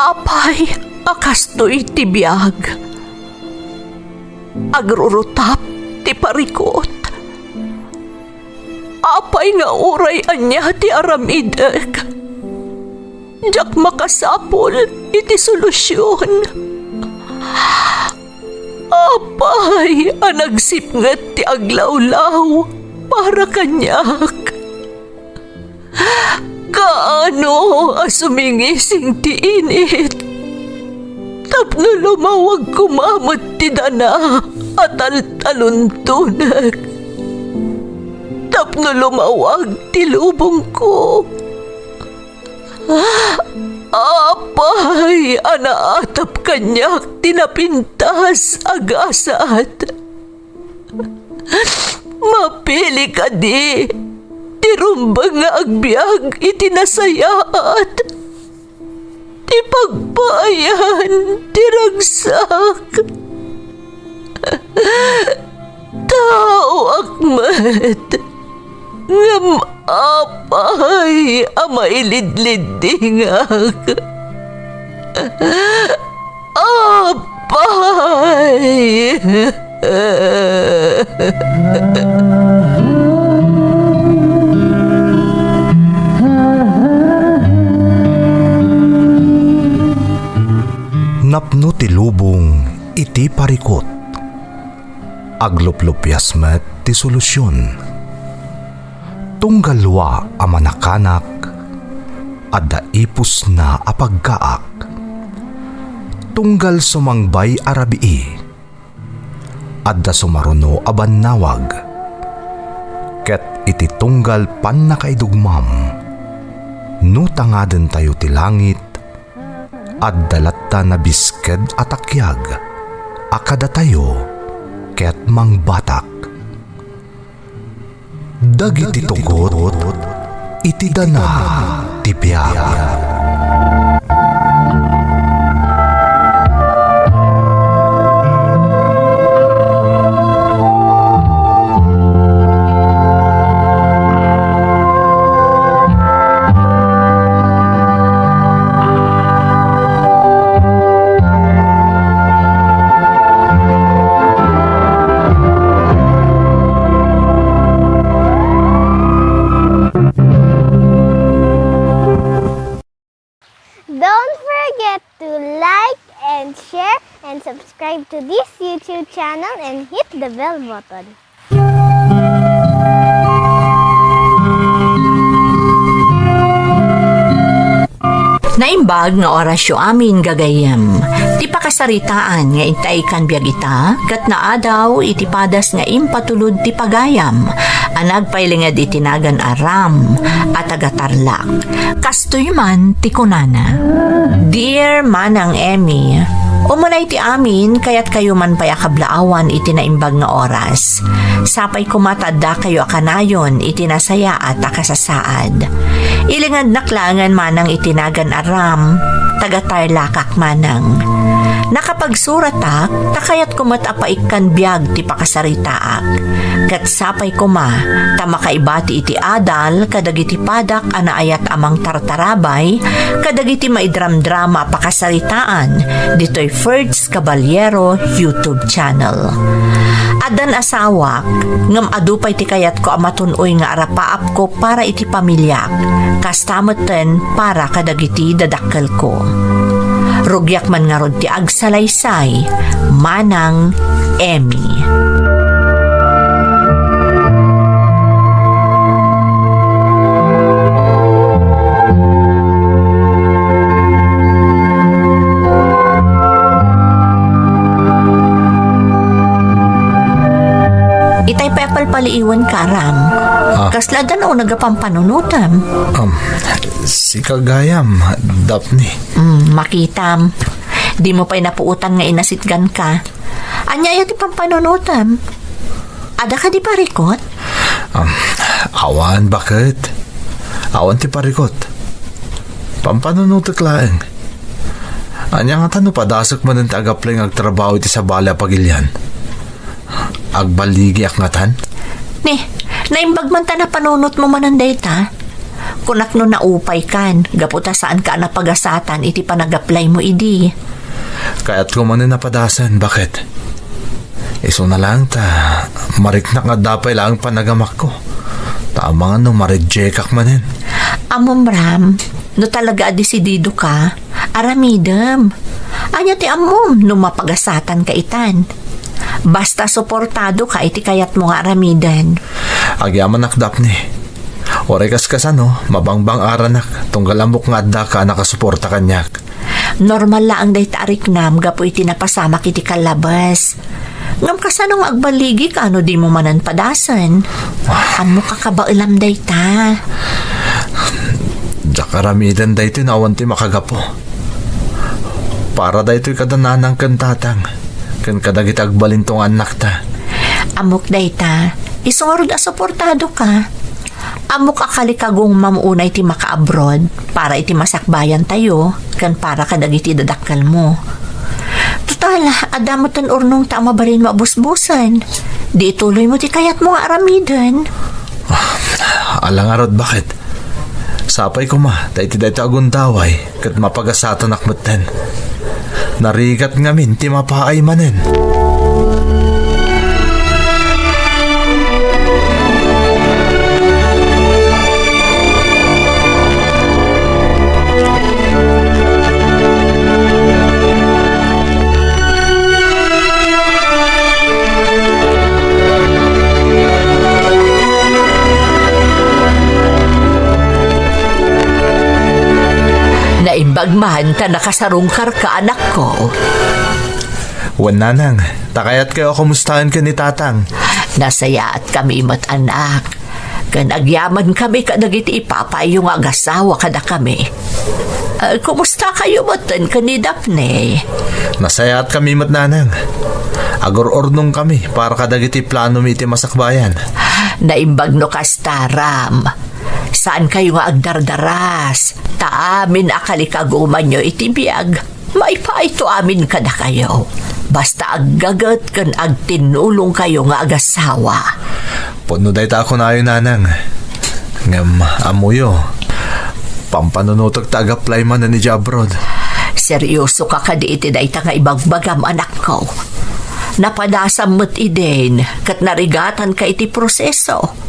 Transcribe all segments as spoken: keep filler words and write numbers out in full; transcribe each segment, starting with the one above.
Apay a kastoy ti biag? Agrurutap ti parikut. Apay nga uray ania ti aramidek, diak makasapul iti solusion. Apay a nagsipnget ti aglawlaw para kaniak? Kaano a sumingising ti init tapno lumawag koma met ti dana a taltaluntonek, tapno lumawag ti lubongko? Apay a naatap kaniak ti napintas a gasat? Mapili kadi ti rumbeng nga agbiag iti nasayaat, ti pagpaayan ti ragsak? Taoak met, ngem apay a mailidliddingak? Apay! Napno ti lubong iti parikut. Agluplupias met ti solusion. Tunggal lua a manakanak, adda ipusna a pagkaak. Tunggal sumangbay a rabii, adda sumaruno a bannawag. Ket iti tunggal pannakaidugmam, no tangadentayo ti langit, adda latta nabisked a takiag a kadatayo ket mangbatak. Dagiti tugot iti dana ti biag. Don't forget to like and share and subscribe to this YouTube channel and hit the bell button. Naimbag nga orasyo amin, gagayyem. Ti pakasaritaan nga intay kan biag ita, ket naadaw iti padas nga impatulod ti pagayam a nagpailinged iti nagan a Ram a taga-Tarlac. Kastoy man ti kunana, Dear Manang Emmy, umunay ti amin, kayatkayo man pay a kablaawan iti naimbag nga oras. Sapay koma ta addakayo a kanayon iti nasayaat a kasasaad. Ilingednak laengen manang iti nagan a Ram, taga-Tarlacak manang. Nakapagsuratak ta kayatko met a paikkan biag ti pakasaritaak. Ket sapay koma ta makaibati iti adal kadagiti padak a naayat a mangtartarabay kadagiti maidramdrama a pakasaritaan ditoy Ferds Caballero YouTube channel. Addan asawak, ngem adu pay ti kayatko a matun-oy nga arapaapko para iti pamiliak, kasta metten para kadagiti dadakkelko. Rugiak man ngarud ti agsalaysay, Manang Emmy. Itay pay a palpaliiwen ka, Ram. Ah. Kasla adda nauneg a pampanunotem? Um, sika gayam, Daphne. Mm, makitam. Dimo pay napuotan nga inasitgan ka. Ania aya ti pampanunotem? Adda kadi parikut? Um, awan, baket. Awan ti parikut. Pampanunotek laeng. Ania ngata no padasek manen ti agaplay nga agtrabaho iti sabali a pagilian? Agbaligiak ngatan? Ni, naimbag man ta napanunotmo manen dayta? Kunak no naupaykan, gapu ta saanka a napagasatan iti panag-apply mo idi. Kayatko manen a padasen, baket? Isuna laeng ta mariknak nga adda pay laeng panagamakko. Ta amangan no ma-reject-ak manen. Ammom, Ram, no talaga a desididoka, aramidem. Ania ti ammom no mapagasatanka itan? Basta suportadoka iti kayatmo nga aramiden. Agyamanak, Daphne. Uray kaskasano, mabangbang-aranak, tunggal ammok nga addaka a nakasuporta kaniak. Normal laeng dayta a riknam gapu iti napasamak iti kallabes. Ngem kasano nga agballigika no dimo manen padasen? Ammok a kabaelam dayta. Diak aramiden daytoy no awan ti makagapu. Para daytoy kada nanang ken tatang, ken kadagiti agbalinto nga annakta. Ammok dayta. Isu ngarud a suportadoka. Ammok a kalikagumam unay ti maka-abroad para iti masakbayantayo ken para kadagiti dadakkelmo. Total, adda metten urnongta a mabalinmo a busbusen. Di ituloymo ti kayatmo nga aramiden. Ala ngarud, baket? Sapay koma ta iti dayta a gundaway ket mapagasatanak metten. Narigat ngamin ti mapaay manen. Naimbag man ta nakasarungkarka, anakko. Wen, nanang, ta kayatkayo a kumustaen ken ni tatang. Nasayaatkami met, anak. Ken agyamankami kadagiti ipapaayyo nga agasawa kadakami. Eh, kumustakayo metten ken ni Daphne? Nasayaatkami met, nanang. Agur-urnongkami para kadagiti planomi iti masakbayan. Naimbag no kasta, Ram. Saankayo nga agdardaras, ta amin a kalikagumanyo iti biag, maipaayto amin kadakayo. Basta aggaget ken agtinnulongkayo nga agasawa. Pudno dayta a kunayo, nanang. Ngem ammoyo, pampanunotek ta ag-apply manen idiay abroad. Seriosoka kadi iti dayta nga ibagbagam, anakko? Napadasam met idin ket narigatanka iti proseso.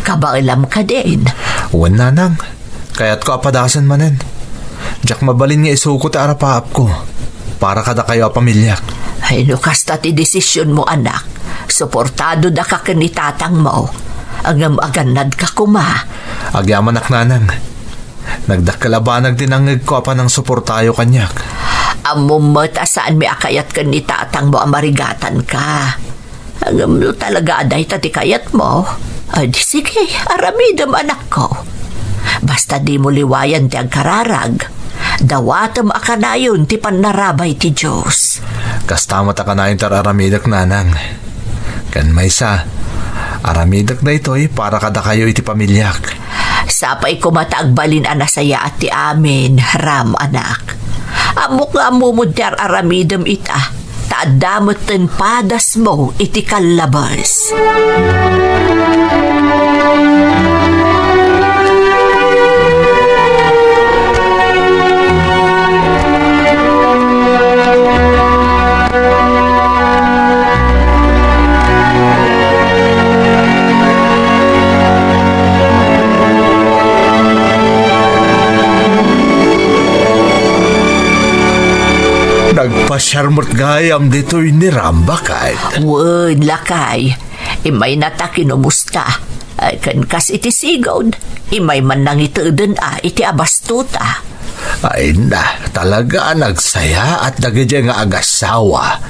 Kabaelam kadin? Wen, nanang. Kayatko a padasen manen. Diak mabalin nga isuko ti arapaapko para kadakayo a pamiliak. Ay, no kasta ti desisionmo, anak, suportadodaka ken ni tatangmo. Ngem agannadka koma. Agyamanak, nanang. Nagdakkel a banag ti nangngegko a panangsuportayo kaniak. Ammom met a saanmi a kayat ken ni tatangmo a marigatanka. Ngem no talaga a dayta ti kayatmo, ay di sige, aramidem, anakko. Basta dimo liwayan ti agkararag, dawatem a kanayon ti pannarabay ti Dios. Kasta met a kanayon ti ar-aramidek, nanang. Ken maysa, aramidek daytoy para kadakayo iti pamiliak. Sapay koma ta agbalin a nasayaat ti amin, Ram, anak. Ammok nga ammomon ti ar-aramidem ita, ta adda metten padasmo iti kallabes. Nagpasiar met gayam ditoy ni Ram, baket? Wen, lakay. Immaynata kinumusta. Ay, ken kas iti sigud, immay man nangiteden a iti abastota. Ay na, talaga a nagsayaat dagidiay nga agasawa.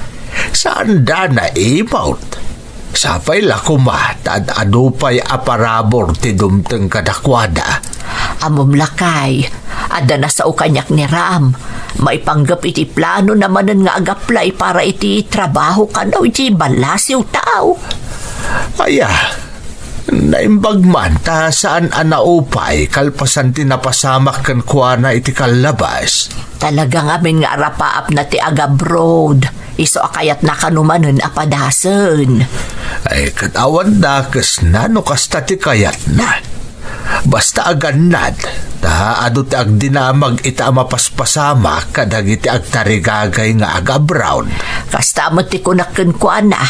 Saanda naimawt. Sapay la koma ta ad-adu pay a parabur ti dumteng kadakuada. Ammom, lakay, adda nasao kaniak ni Ram. Maipanggep iti planona manen nga ag-apply para iti trabaho kano iti ballasiw tao. Aya, naimbag man ta saan a naupay kalpasan ti napasamak kenkuana iti kallabas. Talaga ngamin nga arapaapna ti agabroad. Isu a kayatna kano manen a padasen. Ay, ket awan dakesna no kasta ti kayatna. Basta agannad, ta adu ti agdinamag ita a mapaspasamak kadagiti agtarigagay nga agabroad. Kasta met ti kunak kenkuana.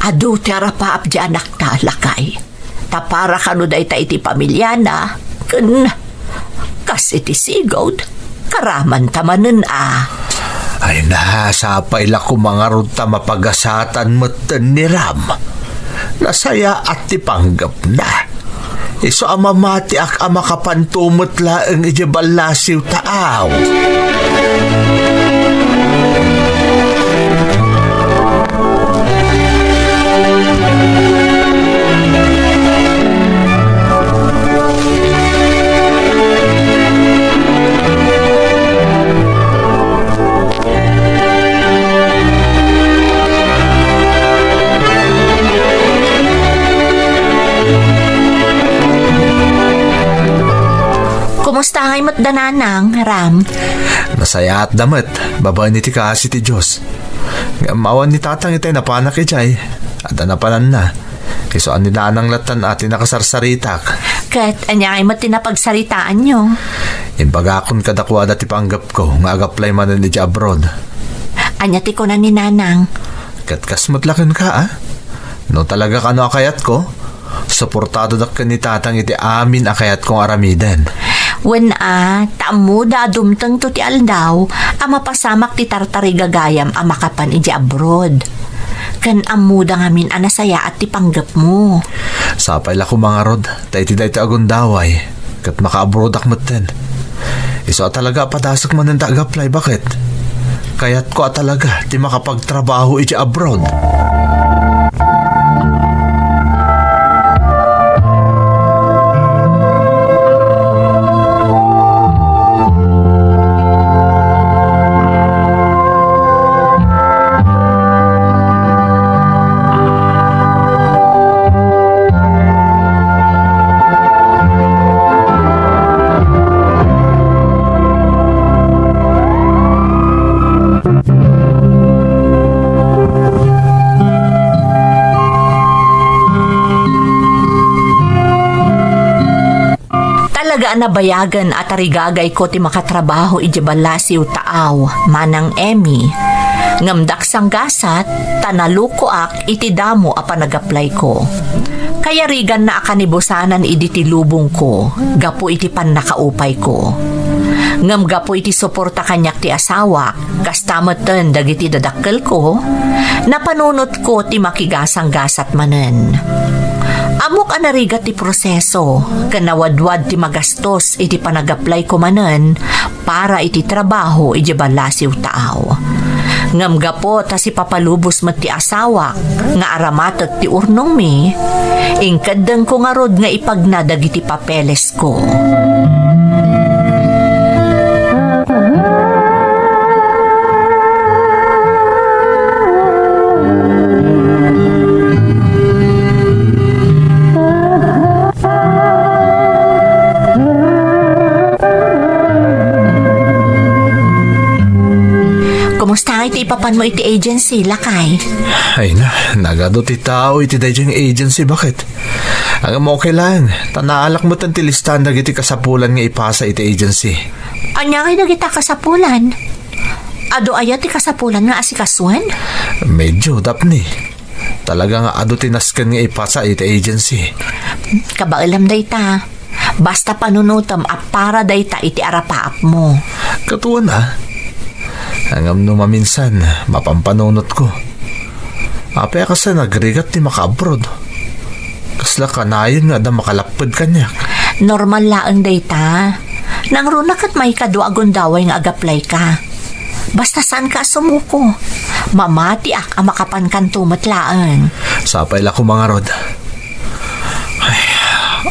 Adu ti arapaap ti anakta, lakay. Ta para kano dayta iti pamiliana, ken kas iti sigud, karamanta manen a. Ay na, sapay la koma ngarud ta mapagasatan metten ni Ram. Nasayaat ti panggepna. Isu a mamatiak a makapanto met laeng idiay ballasiw taaw. Kumusta ngay met da Nanang, Ram? Nasayaatda met, babaen iti kaasi ti Dios. Ngem awan ni Tatang itay napanak idiay. Adda napananna. Isu a ni Nanang lattan a ti nakasarsaritak. Ket ania ngay met ti napagsaritaanyo? Imbagakon kadakuada ti panggepko nga agaplay manen idiay abroad. Ania ti kuna ni Nanang? Ket kas met la kenka, a? No talaga kano a kayatko, suportadodak ken ni Tatang iti amin a kayatko nga aramiden. Wen a, ta ammoda a dumtengto ti aldaw a mapasamak ti tartarigagayam a makapan idiay abroad. Ken ammoda ngamin a nasayaat ti panggepmo. Sapay la koma ngarud, ta iti daytoy a gundaway, ket makaabroadak metten. Isu a talaga a padasek manen ta agaplay, baket. Kayatko a talaga ti makapagtrabaho iti abroad. Talaga a nabayagen a tarigagayko ti makatrabaho idiay ballasiw taaw, Manang Emmy. Ngem diak sanggasat, ta nalukoak iti damo a panagaplayko. Kayariganna a kanibusanan idi ti lubongko gapu iti pannakaupayko. Ngem gapu iti suporta kaniak ti asawak, kasta metten dagiti dadakkelko, napanunotko ti makigasanggasat manen. Ammok a narigat ti proseso ken nawadwad ti magastos iti panagaplayko manen para iti trabaho idiay ballasiw taaw. Ngem gapu ta sipapalubos met ti asawak nga aramatek ti urnongmi, inkeddengko ngarud nga ipagna dagiti papeles ko. Kumusta iti ipapanmo iti agency, lakay? Ay na, nagadu ti tao iti daydiay agency, baket. Ngem okay lang, ta naalak metten ti listaan dagiti kasapulan nga ipasa iti agency. Ania ngay dagita kasapulan? Adu aya ti kasapulan nga asikasuen? Medyo, Daphne. Talaga nga adu ti nasken nga ipasa iti agency. Kabaelam dayta. Basta panunotem a para dayta iti arapaapmo. Katuan a. Ngem no maminsan, mapampanunotko. Apay a kasla nagrigat ti makaabroad? Kasla kanayon nga adda makalapped kaniak. Normal laeng dayta. Nangruna ket maikadua a gundaway nga agaplayka. Basta saanka a sumuko. Mamatiak a makapankanto met laeng. Sapay la koma ngarud. Ay,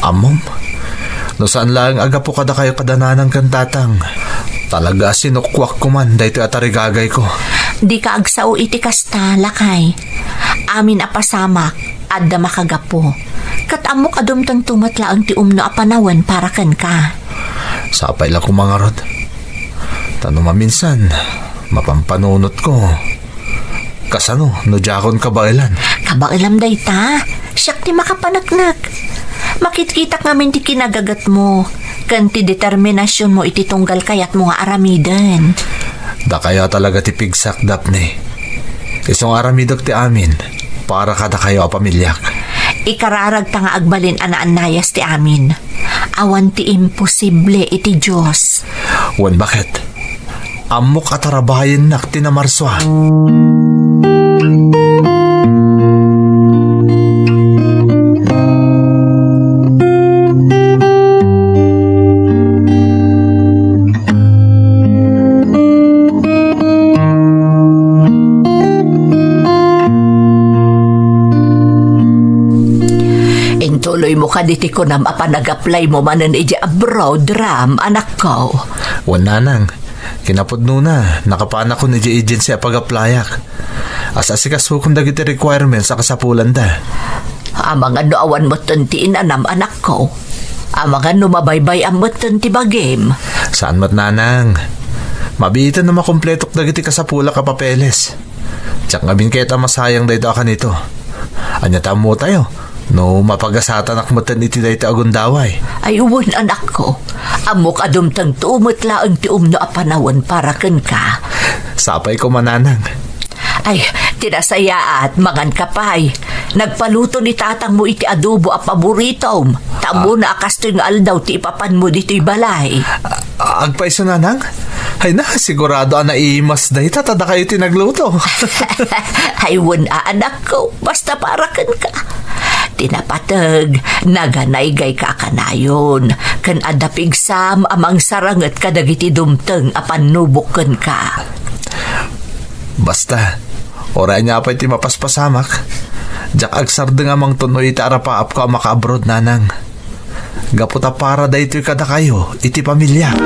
ammom, no saan laeng a gapu kadakayo kada nanang ken tatang, talaga a sinukoak koman daytoy a tarigagayko. Dika agsao iti kasta, lakay. Amin a pasamak, adda makagapu. Ket ammok a dumtengto met laeng ti umno a panawen para kenka. Sapay la koma ngarud. Ta no maminsan, mapampanunotko. Kasano no diakon kabaelan? Kabaelam dayta. Siak ti makapaneknek. Makitkitak ngamin ti kinagagetmo ken ti determinasionmo iti tunggal kayatmo nga aramiden. Dakayo talaga ti pigsak, Daphne. Isu nga aramidek ti amin para kadakayo a pamiliak. Ikararagta nga agbalin a naannayas ti amin. Awan ti imposible iti Dios. Wen, baket? Ammok a tarabayennak ti namarsua. Intuloymo kadi ti kunam a panag-applymo manen idiay abroad, Ram, anakko? Wen, nanang. Kinapudnona, nakapanakon idiay agency a pag-applyak. As-asikasokon dagiti requirements a kasapulanda. Amangan no awan metten ti inanam, anakko. Amangan no mabaybay-am metten ti bagim. Saan met, nanang. Mabiiten no makumpletok dagiti kasapulak a papeles. Diak ngamin ket a masayang daytoy a kanito. Ania ti ammotayo? No mapagasatanak metten iti daytoy a gundaway. Ay, wen, anakko. Ammok a dumtengto met laeng ti umno a panawen para kenka. Sapay koma, nanang. Ay, ti nasayaat, manganka pay. Nagpaluto ni tatangmo iti adobo a paboritom. Ta ammona a kastoy nga aldaw ti ipapanmo ditoy balay. A-, agpayso, nanang? Ay na, sigurado a naimas dayta ta dakayo ti nagluto. Ay, wen a, anakko, basta para kenka. Ti napateg, naganaygayka a kanayon, ken adda pigsam a mangsaranget kadagiti dumteng a pannubok kenka. Basta, uray ania pay ti mapaspasamak, diak agsardeng a mangtun-oy iti arapaapko a maka-abroad, nanang. Gapu ta para daytoy kadakayo iti pamiliak.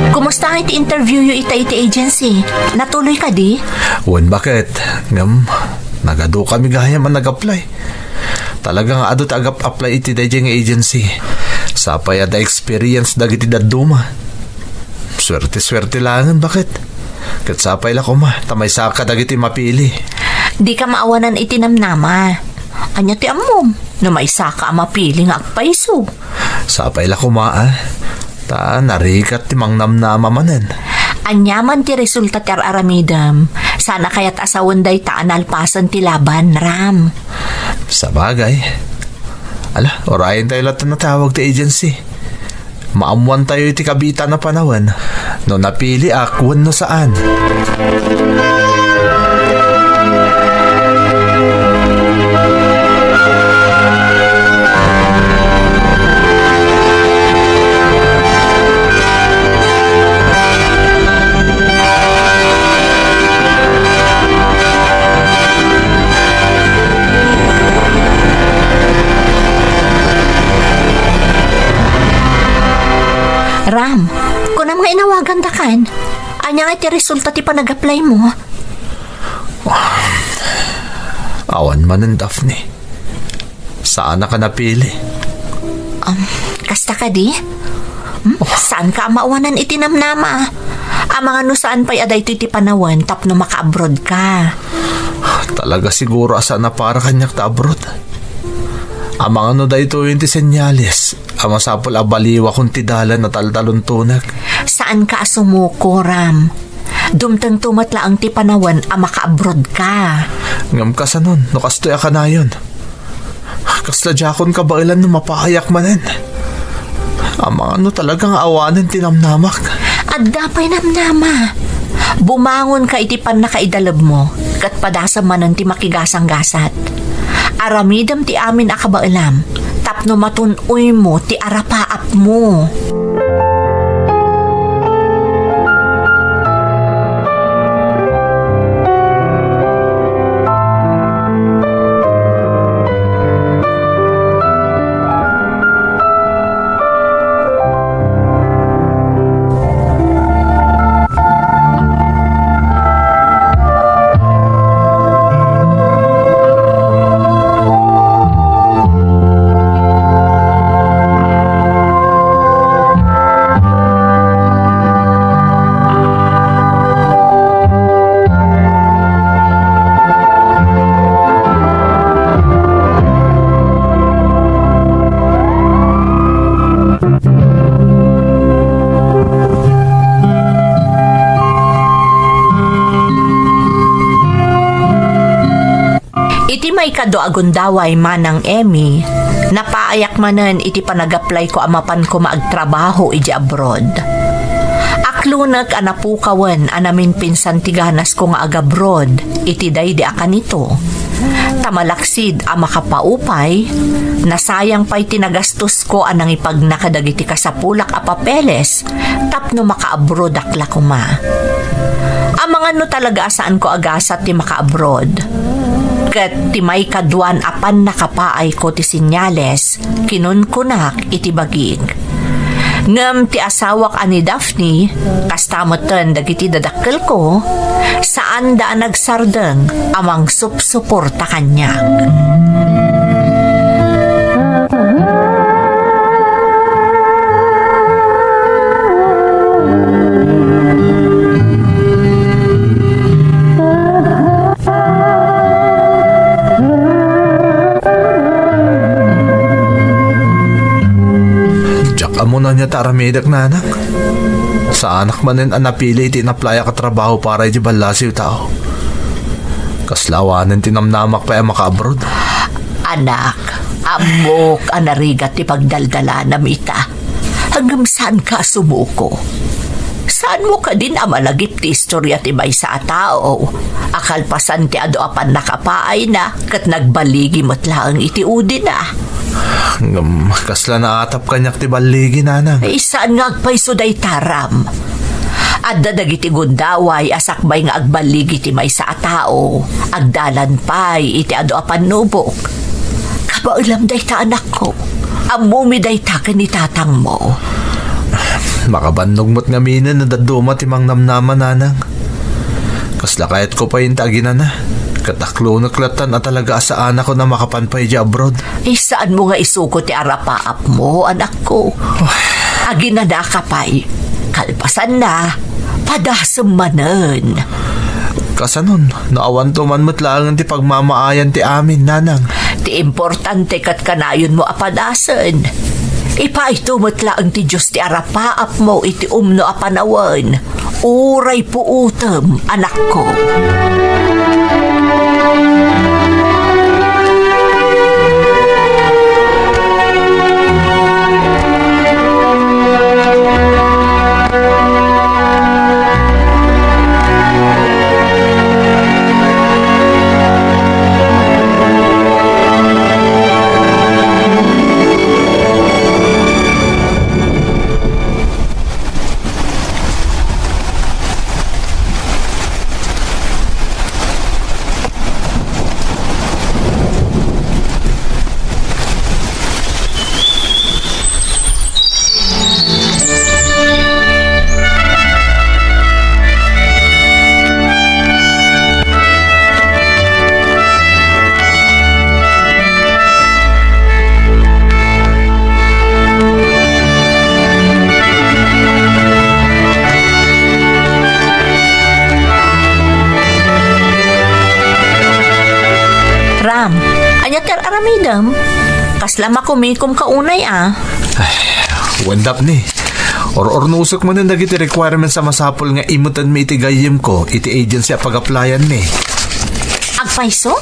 Kumusta iti interviewyo ita iti agency? Natuloy kadi? Wen, baket. Ngem, nagadukami gayam a nag-apply. Talaga nga adu ti agap-apply iti daydiay nga agency. Sapay adda experience dagiti dadduma. Suerte-suerte laengen, baket. Ket sapay la koma, ta maysaka dagiti mapili. Dika maawanan iti namnama. Ania ti ammom? No maysaka a mapili nga agpayso. Sapay la koma, a. Ta narigat ti mangnamnama manen. Aniaman ti resulta ti ar-aramidem, saan a kayat a sawen dayta a nalpasen ti laban, Ram. Sabagay. Ala, urayentayo latta natawag ti agency. Maammoantayo iti kabiitan a panawen no napiliak wenno saan. Ram, kunam nga inawagandakan. Ania nga ti resulta ti panag-apply mo? Awan manen, Daphne. Saanak a napili. Um, kasta kadi? Hmm? Saanka a maawanan iti namnama? Amangan no saan pay a daytoy ti panawen tapno maka-abroad ka. Talaga siguro a saan a para kaniak ta abroad. Amangan no daytoyen ti senyales a masapul a baliwakon ti dalan a taltalontonek. Saanka a sumuko, Ram. Dumtengto met laeng ti panawen a maka-abroad ka. Ngem kasanon no kastoy a kanayon? Kasla diakon kabaelan no mapaayak manen. Amangan no talaga nga awanen ti namnamak. Adda pay namnama. Bumangonka iti pannakaidalebmo, ket padasem manen ti makigasanggasat. Aramidem ti amin a kabaelam, tapno matun-oymo ti arapaapmo. Iti maikadua a gundaway, Manang Emmy, napaayak manen iti panagaplayko a mapan koma agtrabaho iti abroad. Aklonek a napukawen a naminpinsan ti ganasko nga agabroad iti daydi a kanito. Ta malaksid a makapaupay, nasayang pay ti nagastosko a nangipagna kadagiti kasapulak a papeles tapno makaabroadak la koma. Amangan no talaga a saanko a gasat ti makaabroad. Ket ti maikaduan a pannakapaayko ti sinyales, kinunkunak iti bagik. Ngem ti asawak a ni Daphne, kasta metten dagiti dadakkelko, saanda a nagsardeng a mangsupsuporta kaniak. Diak ammo no ania ti aramidek, nanang. Saanak manen a napili iti inaplayak a trabaho para iti ballasiw tao. Kasla awanen ti namnamak pay a makaabroad. Anak, ammok a narigat ti pagdaldalanam ita. Ngem saanka a sumuko. Saanmo kadin a malagip ti istoria ti maysa a tao a kalpasan ti adu a pannakapaayna ket nagballigi met laeng iti udina. Ngem kasla naatap kaniak ti balligi, nanang. Ay, saan nga agpayso dayta, Ram? Adda dagiti gundaway a sakbay nga agballigi ti maysa a tao, agdalan pay iti adu a pannubok. Kabaelam dayta, anakko. Ammomi dayta ken ni tatangmo. Makabannog met ngaminen no dadduma ti mangnamnama, nanang. Kasla kayatko pay inta aginana, ket aklonek lattan a talaga a saanakon a makapan pay idiay abroad. Ay, saanmo nga isuko ti arapaapmo, anakko. Aginanaka pay. Kalpasanna, padasem manen. Kasanon, no awanto man met laengen ti pagmamaayan ti amin, nanang? Ti importante ket kanayonmo a padasen. Ipaayto met laeng ti Dios ti arapaapmo iti umno a panawen. Uray puutem, anakko. Ram, ania ti ar-aramidem? Kasla makumikom ka unay a. Ay, wen, Daphne. Or-ornosek manen dagiti requirements a masapul nga imetenmi iti gayyemko iti agency a pag-applyanmi. Agpayso?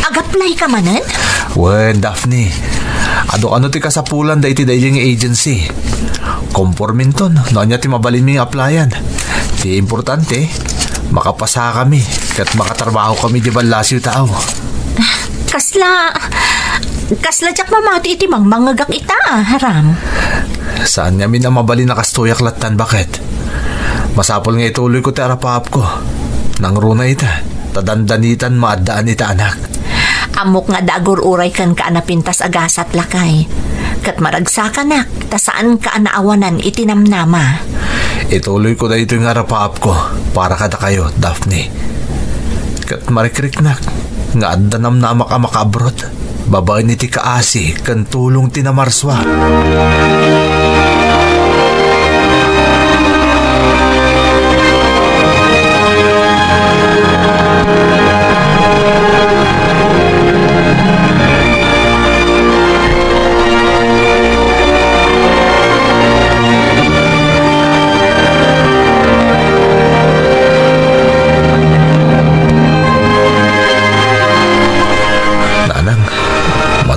Ag-apply ka manen? Wen, Daphne. Adu kano ti kasapulanda iti daydiay nga agency. Komporminton no ania ti mabalinmi nga applyan. Ti importante, makapasakami ket makatrabahokami idiay ballasiw tao. Kasla, kasla diak mamati iti mangmangngegak ita, Ram. Saan ngamin a mabalin a kastoyak lattan, baket? Masapul nga ituloyko ti arapaapko. Nangruna ita, ta dandanitan maaddaan ita, anak. Ammok nga adda agur-uray kenka a napintas a gasat, lakay. Ket maragsakanak, ta saanka a naawanan iti namnama. Ituloyko daytoy nga arapaapko para kadakayo, Daphne. Ket marikriknak nga adda namnamak a makaabroad babaen iti kaasi ken tulong ti namarsua.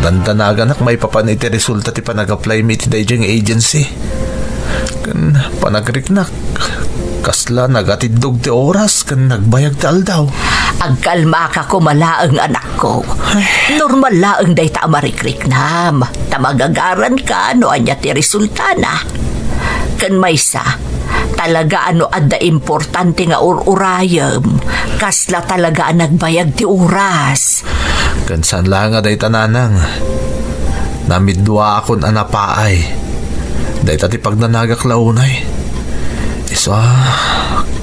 Dandanaganak maipapan iti resulta ti panag-apply mi iti daydiay nga agency. Ken panagriknak, kasla nagatiddog ti oras ken nagbayag ti aldaw. Agkalmaka koma laeng, anakko. Ay. Normal laeng dayta a marikriknam, ta magagaranka no ania ti resultana. Ken maysa, talaga a no adda importante nga ur-urayem, kasla talaga a nagbayag ti oras. Ken saan la nga dayta, nanang. Namidduaakon a napaay. Dayta ti pagnanagak la unay. Isu a,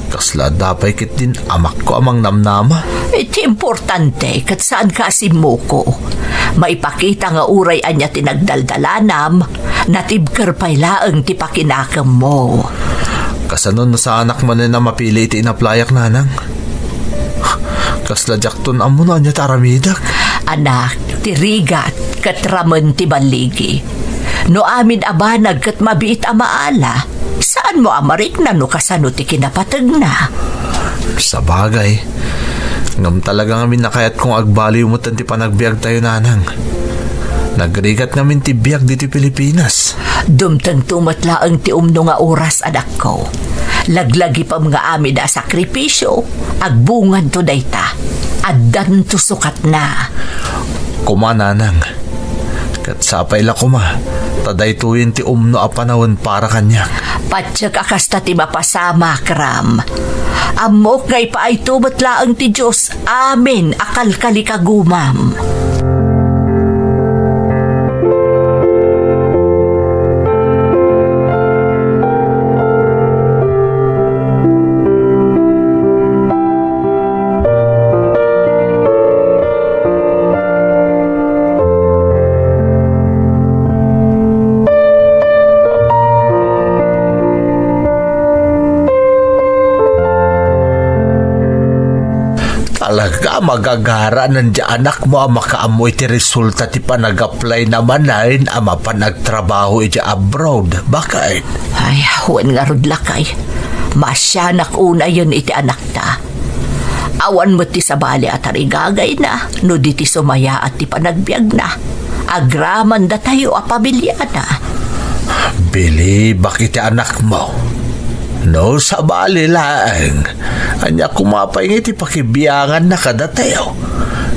kasla adda pay ketdin amakko a mangnamnama. Iti importante, ket saanka a simmuko. Maipakita nga uray ania ti nagdaldalanam, natibker pay laeng ti pakinakemmo. Kasano no saanak manen a mapili iti inaplayak, nanang? Kasla diakton ammo no ania ti aramidek. Anak, ti rigat ket ramen ti balligi. No amin a banag ket mabiit a maala, saanmo a marikna no kasano ti kinapategna. Sabagay, ngem talaga ngamin a kayatko nga agbaliw metten ti panagbiagtayo, nanang. Nagrigat ngamin ti biag ditoy Pilipinas. Dumtengto met laeng ti umno nga oras, anakko. Laglagipem nga amin a sakripisio, agbunganto dayta. Addanto sukatna. Koma, nanang. Ket sapay la koma, ta daytoyen ti umno a panawen para kaniak. Patiek a kasta ti mapasamak, Ram. Ammok nga ipaayto met laeng ti Dios amin a kalkalikagumam. Talaga, magagaranen ti anakmo a makaammo iti resulta ti panag-apply na manen a mapan agtrabaho iti abroad. Bakit? Ay, wen ngarud, lakay. Maasianak unayen iti anakta. Awan met ti sabali a tarigagayna no di ti sumayaat ti panagbiagna. Agraman datayo a pamiliana. Bilibak iti anakmo. No sabali laeng, ania koma pay nga iti pakibianganna kadatayo?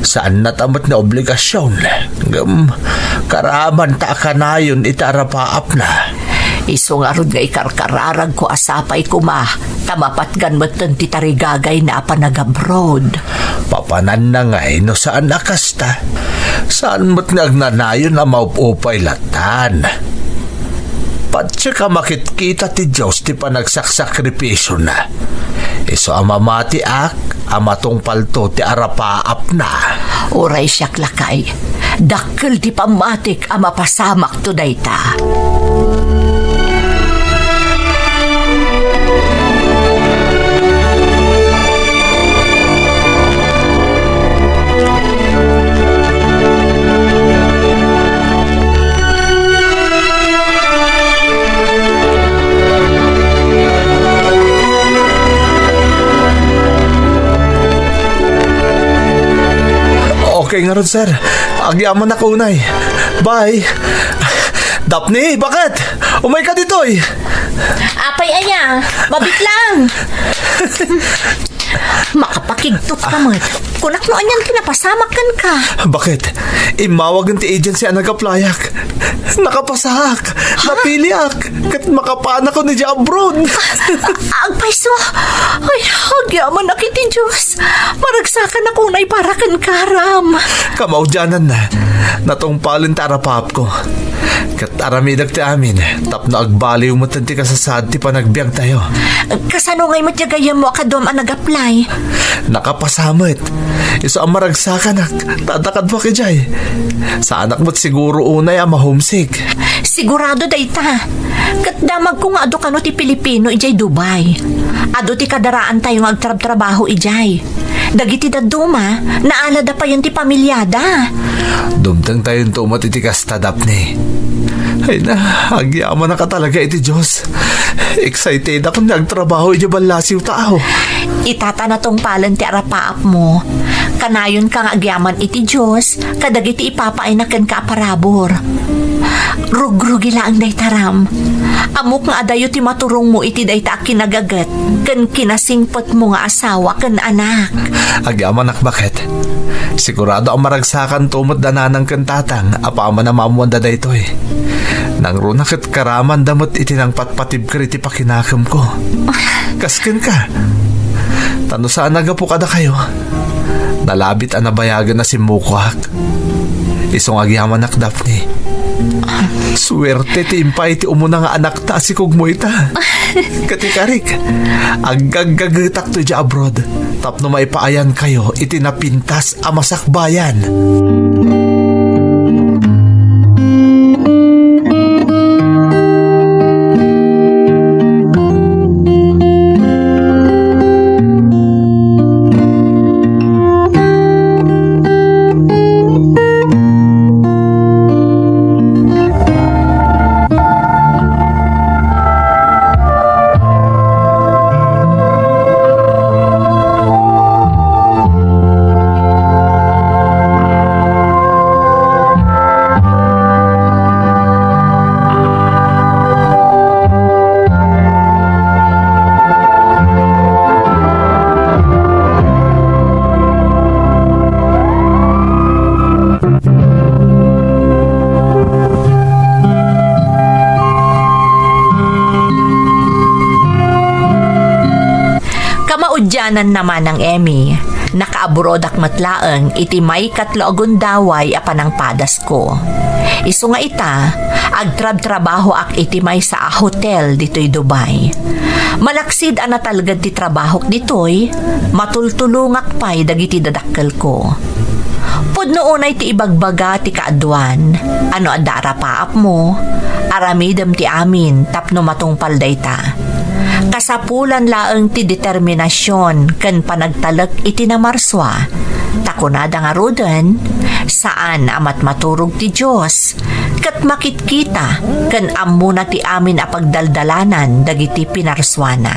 Saanna ta met nga obligasion, ngem karamanta a kanayon iti arapaapna. Isu ngarud nga ikarkararagko a sapay koma ta mapatgan metten ti tarigagayna a panagabroad. Papananna ngay no saan a kasta? Saan met nga agnanayon a maupupay latan? Patiek a makitkita ti Dios ti panagsaksakripisona. Isu a mamatiak a matungpalto ti arapaapna. Uray siak, lakay, dakkel ti pammatik a mapasamakto dayta. Okay ngarud, sir. Agyamanak unay. Bye. Daphne, bakit? Umayka ditoy. Apay aya, mabit lang. Makapakigtot ka met. Kunak no anian ti napasamak kenka. Bakit? Immawagen ti agency a nag-applyak. Nakapasaak. Ha? Napiliak. Ket makapanakon idiay abroad. Agpayso. Ay, agyamanak iti Dios. Maragsakanak unay para kenka, Ram. Kamaudiananna, natungpalen ti arapaapko. Ket aramidek ti amin tapno agbaliw met ti kasasaad ti panagbiagtayo. Kasano ngay met ti gayyemmo a kaduam a nag-apply? Nakapasa met. Isu a maragsakanak, ta adda kaduak idiay. Saanak met siguro unay a ma-homesick. Sigurado dayta. Ket damagko nga adu kano ti Pilipino idiay Dubai. Adu ti kadaraantayo nga agtrabtrabaho idiay. Dagiti dadduma, naalada payen ti pamiliada. Dumtengtayonto met iti kasta, Daphne. Ay na, agyamanak a talaga iti Dios. Excitedakon nga agtrabaho idiay ballasiw taaw. Ita ta natungpalen ti arapaapmo. Kanayonka nga agyaman iti Dios kadagiti ipapaayna kenka a parabur. Rugrugi laeng dayta, Ram. Ammok nga adayo ti maturongmo iti dayta a kinagaget ken kinasingpetmo nga asawa ken anak. Agyamanak baket. Sigurado a maragsakanto met da nanang ken tatang apaman a maammoanda daytoy. Nangruna ket karamanda met iti nangpatpatibker iti pakinakemko. Kas kenka. Ta no saan a gapu kadakayo, nalabit a nabayagen a simmukoak. Isu nga agyamanak, Daphne. Suerte ti impay ti umuna nga anakta a sikugmo ita. Ket ikarik, aggaggagetakto idiay abroad tapno maipaayankayo iti napintas a masakbayan. Kamaudiananna, Manang Emmy, nakaabroadak met laeng iti maikatlo a gundaway a panangpadasko. Isu nga ita, agtrabtrabahoak iti maysa a hotel ditoy Dubai. Malaksid a natalged ti trabahok ditoy, matultulongak pay dagiti dadakkelko. Pudno unay ti ibagbaga ti kaaduan a no adda arapaapmo, aramidem ti amin tapno matungpal dayta. Kasapulan laeng ti determinasion ken panagtalek iti namarsua, ta kunada ngaruden, saan a matmaturog ti Dios, ket makitkita ken ammona ti amin a pagdaldalanan dagiti pinarsuana.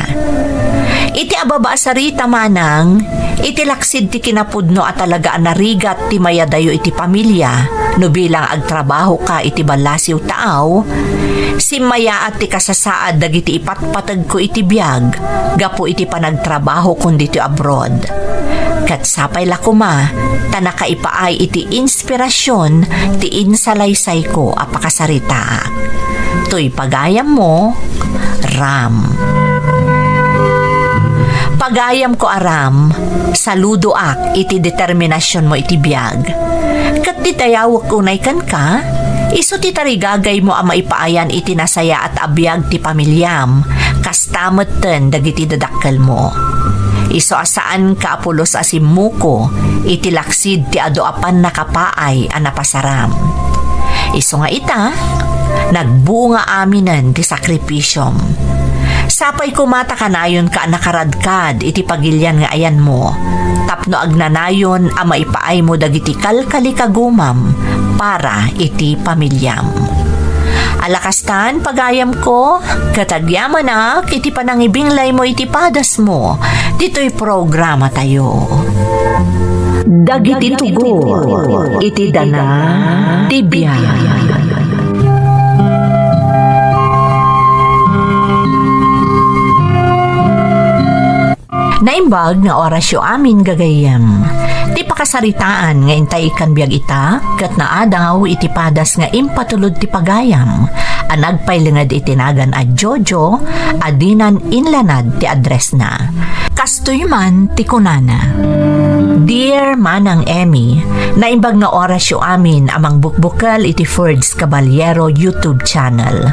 Iti ababa a sarita, Manang, iti laksid ti kinapudno a talaga a narigat ti mayadayo iti pamilia no bilang agtrabahoka iti ballasiw taaw, simmayaat ti kasasaad dagiti ipatpategko iti biag gapu iti panagtrabahokon ditoy abroad. Ket sapay la koma ta nakaipaay iti inspirasyon ti insalaysayko a pakasaritaak. Toy pagayammo, Ram. Pagayamko a Ram, saludoak iti determinasionmo iti biag. Ket ti dayawek unay kenka, isu ti tarigagaymo a maipaayan iti nasayaat a biag ti pamiliam, kasta metten dagiti dadakkelmo. Isu a saanka a pulos a simmuko iti laksid ti adu a pannakapaay a napasaram. Isu nga ita, nagbunga aminen ti sakripisiom. Sapay koma ta kanayonka a nakaradkad iti pagilian nga ayanmo, tapno agnanayon a maipaaymo dagiti kalkalikagumam para iti pamiliam. Ala kastan, pagayamko, ket agyamanak iti panangibinglaymo iti padasmo ditoy programatayo. Dagiti tugot iti dana ti biag. Naimbag nga orasyo amin, gagayyem. Ti pakasaritaan nga intay ikkan biag ita, ket naadaw iti padas nga impatulod ti pagayam, a nagpailinged iti nagan a Jojo, a dinan inlanad ti addressna. Kastoy man ti kunana, Dear Manang Emmy, naimbag nga orasyo amin a mangbukbukel iti Ferds Caballero YouTube channel.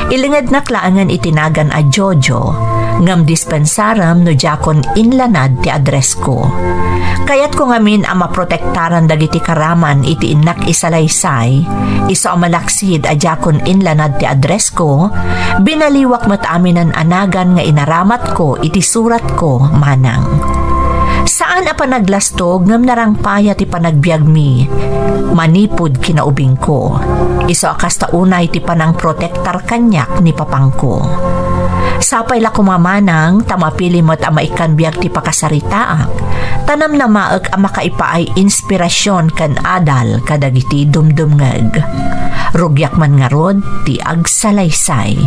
Ilingednak laengen iti nagan a Jojo, ngem dispensarem no diakon inlanad ti addressko. Kayatko ngamin a maprotektaran dagiti karaman iti innak isalaysay, isu a malaksid a diakon inlanad ti addressko, binaliwak met aminen a nagan nga inaramatko iti suratko, Manang. Saan Saan a panaglastog ngem narangpaya ti panagbiagmi manipud kinaubingko. Isu a kasta unay ti panangprotektar kaniak ni papangko. Sapay la koma manang ta mapili met a maikkan biag ti pakasaritaak, ta namnamaek a makaipaay inspirasyon ken adal kadagiti dumdumngeg. Rugiak man ngarud ti agsalaysay.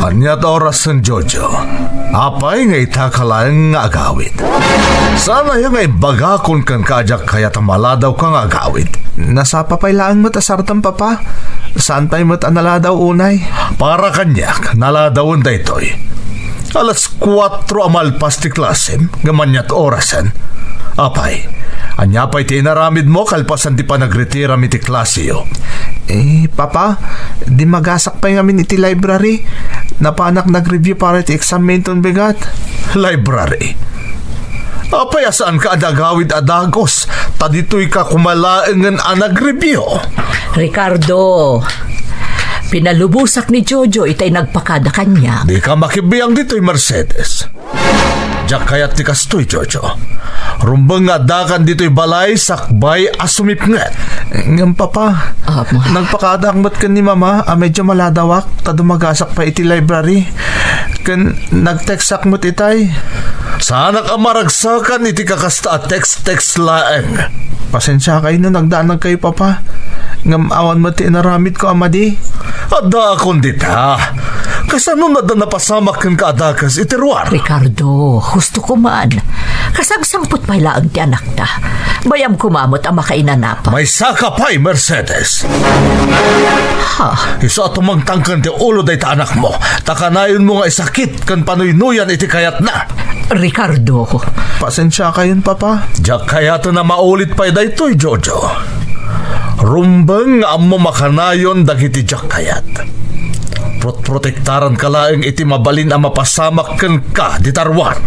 Ania ti orasen, Jojo? Apay nga ita ka laeng nga agawid? Saan aya nga imbagakon kenka a diak kayat a maladawka nga agawid? Nasapa pay laeng met a sartem, Papa. Saan pay met a naladaw unay. Para kaniak, naladawen daytoy. Alas kuatro a malpas ti klasem, ngem ania ti orasen? Apay, ania pay ti inaramidmo kalpasan ti panagritirami ti klaseyo? Eh, Papa, dimmagasak pay ngamin iti library. Napanak nag-review para iti exam mi inton bigat. Library? Apay a saanka a nagawid a dagus, ta ditoyka koma laengen a nag-review? Ricardo, pinalubosak ni Jojo itay nagpakada kaniak. Dika makibiang ditoy, Mercedes. Diak kayat ti kastoy, Jojo. Rumbeng nga addakan ditoy balay sakbay a sumipnget. Ngem, Papa, Ama. Nagpakadaak met ken ni Mama a medyo maladawak ta dumagasak pay iti library. Ken nag-textak met itay. Saanak a maragsakan iti kakasta a text-text laeng. Pasensiakayo no nagdanagkayo, Papa. Ngem awan met ti inaramidko a madi. Addaakon dita. Kasano adda napasamak kenka a dakes iti ruar? Ricardo, husto ko man. Kasangsangpet pay laeng ti anakta. Bayam koma met a makainanapa. Maysaka pay, Mercedes. Ha? Isu a tumangtangken ti ulo dayta anakmo, ta kanayonmo nga isakit ken panuynoyan iti kayatna. Ricardo. Pasensiakayon, Papa. Diak kayaten a maulit pay daytoy, Jojo. Rumbeng nga ammom a kanayon dagiti diak kayat. Protprotektaranka laeng iti mabalin a mapasamak kenka dita ruar.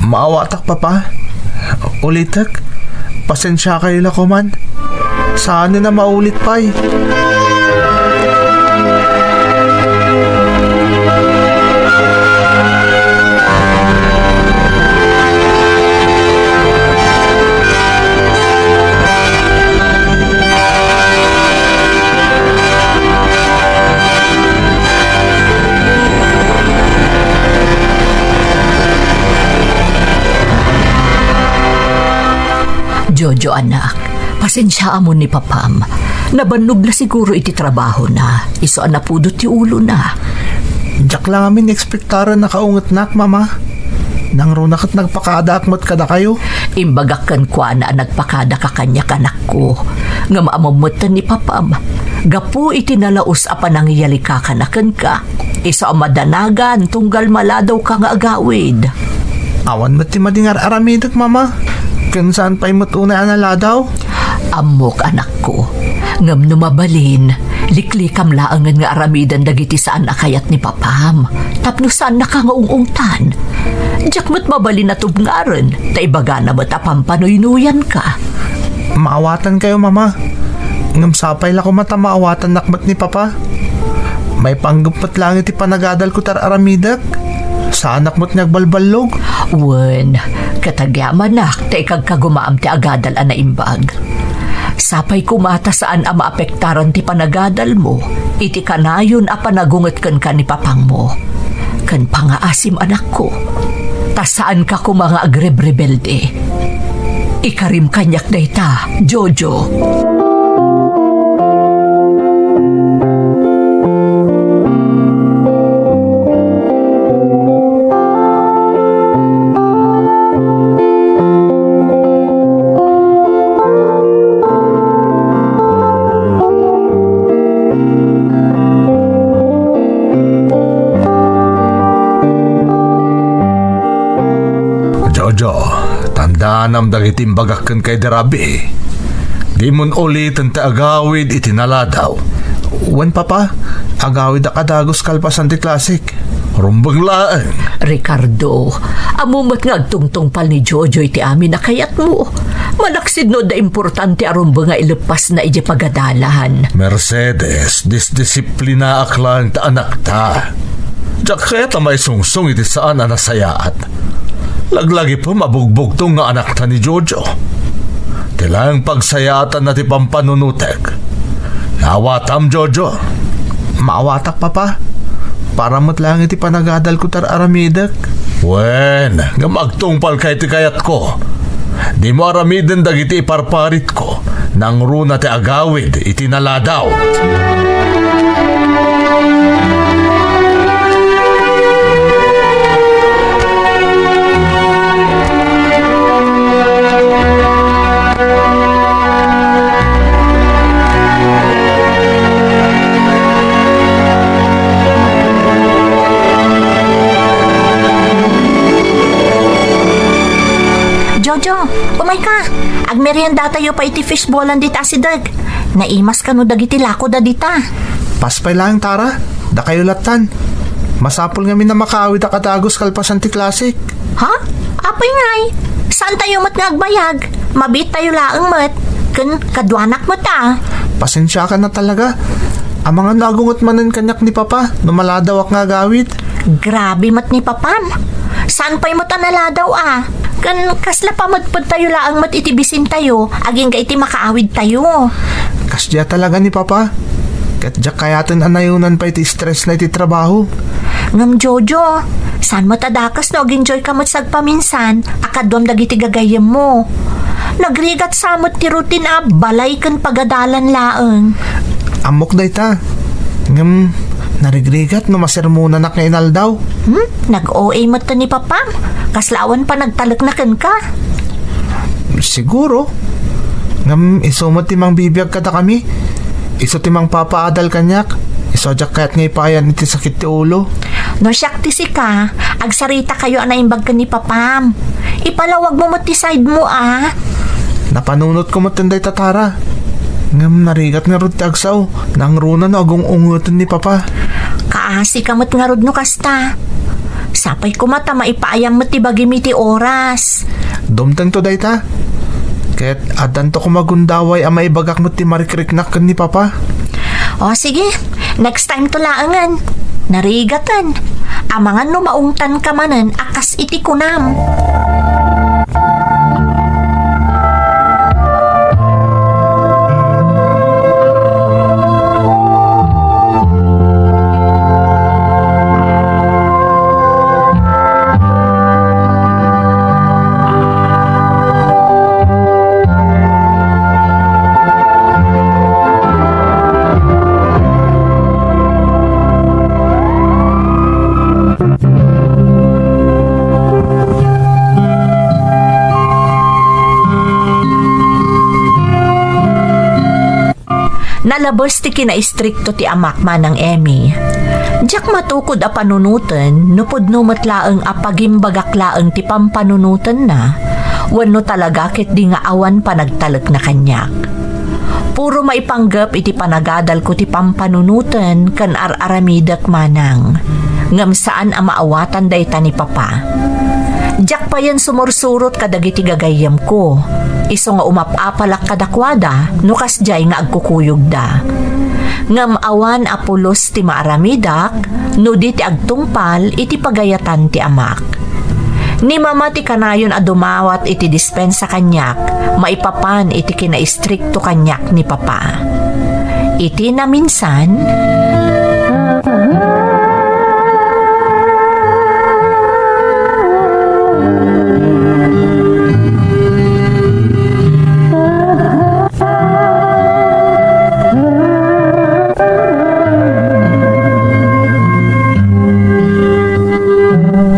Maawatak, Papa. Ulitek. Pasensiakayo la koman. Saanen a maulit pay. Jojo, anak, pasensiaamon ni papam. Nabannog la siguro iti trabahona. Isu a napudot ti ulona. Diak la ngamin ekspektaren a kaungetnak, Mama. Nangruna ket nagpakadaak met kadakayo. Imbagak kenkuana a nagpakadaka kaniak, anakko. Ngem ammom metten ni papam, gapu iti nalaus a panangiyalikakana kenka, isu a madanagan tunggal maladawka nga agawid. Awan met ti madi nga ar-aramidek, Mama. Ken saan pay met unay a naladaw? Ammok, anakko. Ngem no mabalin, liklikam laengen nga aramiden dagiti saan a kayat ni papam, tapno saannaka nga ung-ungtan. Diak met mabalin a tubngaren, ta ibagana met a pampanuynuyanka. Maawatankayo, Mama. Ngem sapay la koma ta maawatannak met ni Papa. Maipanggep met laeng iti panagadalko ti ar-aramidek. Saanak met nga agbalballog. Wen, ket agyamanak ta ikagkagumaam ti agadal a naimbag. Sapay koma ta saan a maapektaran ti panagadalmo iti kanayon a panagunget kenka ni papangmo. Ken pangaasim, anakko, ta saanka koma nga agrebrebelde. Ikarim kaniak dayta, Jojo. Jojo, tandaanam dagiti imbagak kenka idi rabii. Dimon uliten ti agawid iti naladaw. Wen, Papa, agawidak a dagus kalpasan ti klasek. Rumbeng laeng. Ricardo, ammo met nga agtungtungpal ni Jojo iti amin a kayatmo. Malaksid no adda importante a rumbeng nga ileppasna idiay pagadalan. Mercedes, disdisiplinaak laeng ta anakta. Diak kayat a maisungsong iti saan a nasayaat. Laglagipem a bugbugtong nga anakta ni Jojo. Ti laeng pagsayaatanna ti pampanunotek. Naawatam, Jojo. Maawatak, Papa. Para met laeng iti panagadalko ti ar-aramidek. Wen, ngem agtungpalka iti kayatko. Dimo aramiden dagiti iparparitko. Nangruna ti agawid iti naladaw. Jojo, umayka. Agmeriendatayo pay iti fishballan dita asideg. Naimas kano dagiti lakoda dita. Pas pay laeng, Tara. Dakayo lattan. Masapul ngamin a makaawidak a dagus kalpasan ti klasik. Ha? Apay ngay? Saantayo met nga agbayag? Mabiittayo laeng met. Ken kaduanak met a. Pasensiakan a talaga. Amangan no agunget manen kaniak ni Papa no maladawak nga agawid. Grabe met ni Papam. Saan pay met a naladaw a? Ken kasla pamedpedtayo laeng met iti bisintayo agingga iti makaawidtayo. Kasdiay talaga ni Papa. Ket diak kayaten a nayonan pay ti stressna iti trabaho. Ngem Jojo, saan met a dakes no ag-enjoyka met sagpaminsan a kaduam dagiti gagayyemmo. Nagrigat sa met ti routine a balay ken pagadalan laeng. Ammok dayta. Ngem narigrigat no masermonanak nga inaldaw. Hmm? Nag-O A met ni Papam. Kasla awan panagtalekna kenka. Siguro. Ngem isu met ti mangbibiag kadakami. Isu ti mangpapaadal kaniak. Isu a diak kayat nga ipaayan iti sakit ti ulo. No siak ti sika, agsaritakayo a naimbag ken ni Papam. Ipalawagmo met ti sidemo a. Napanunotko met dayta, Tara. Ngem narigat ngarud ti agsao. Nangruna no agung-ungeten ni Papa. Kaasika met ngarud no kasta. Sapay koma ta maipaayam met ti bagim iti oras. Dumtengto dayta. Ket addanto koma gundaway a maibagak met ti marikriknak ken ni Papa. O, sige. Next time to laengen. Narigaten. Amangan no maungtanka manen a kas iti kunam. Nalabes ti kinaistrikto ti amak, Manang Emmy. Diak matukod a panunoten no pudno met laeng a pagimbagak laeng ti pampanunotenna, wenno talaga ketdi nga awan panagtalekna kaniak. Puro maipanggep iti panagadalko ti pampanunoten ken ar-aramidek, Manang. Ngem saan a maawatan dayta ni Papa. Diak payen sumursurot kadagiti gagayyemko. Isu nga umap-apalak kadakuada no kasdiay nga agkukuyogda. Ngem awan a pulos ti maaramidak no di ti agtungpal iti pagayatan ti amak. Ni Mama ti kanayon a dumawat iti dispensa kaniak maipapan iti kinaistrikto kaniak ni Papa. Iti naminsan,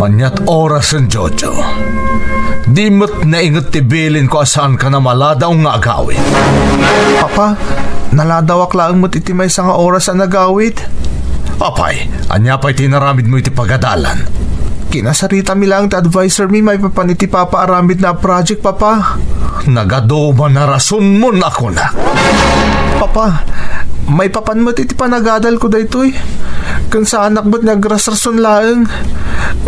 Aniat orasen, Jojo. Di met nainget ti bilinko a saanka a maladaw nga agawid. Papa, naladawak laeng met iti maysa nga oras a nagawid. Apay, ania pay ti inaramidmo iti pagadalan? Kinasaritami laeng ti advisormi maipapan iti papaaramidna a project, Papa. Nagaduman a rasonmon a kunak. Papa, maipapan met iti panagadalko daytoy. Ken saanak met nga agrasrason laeng.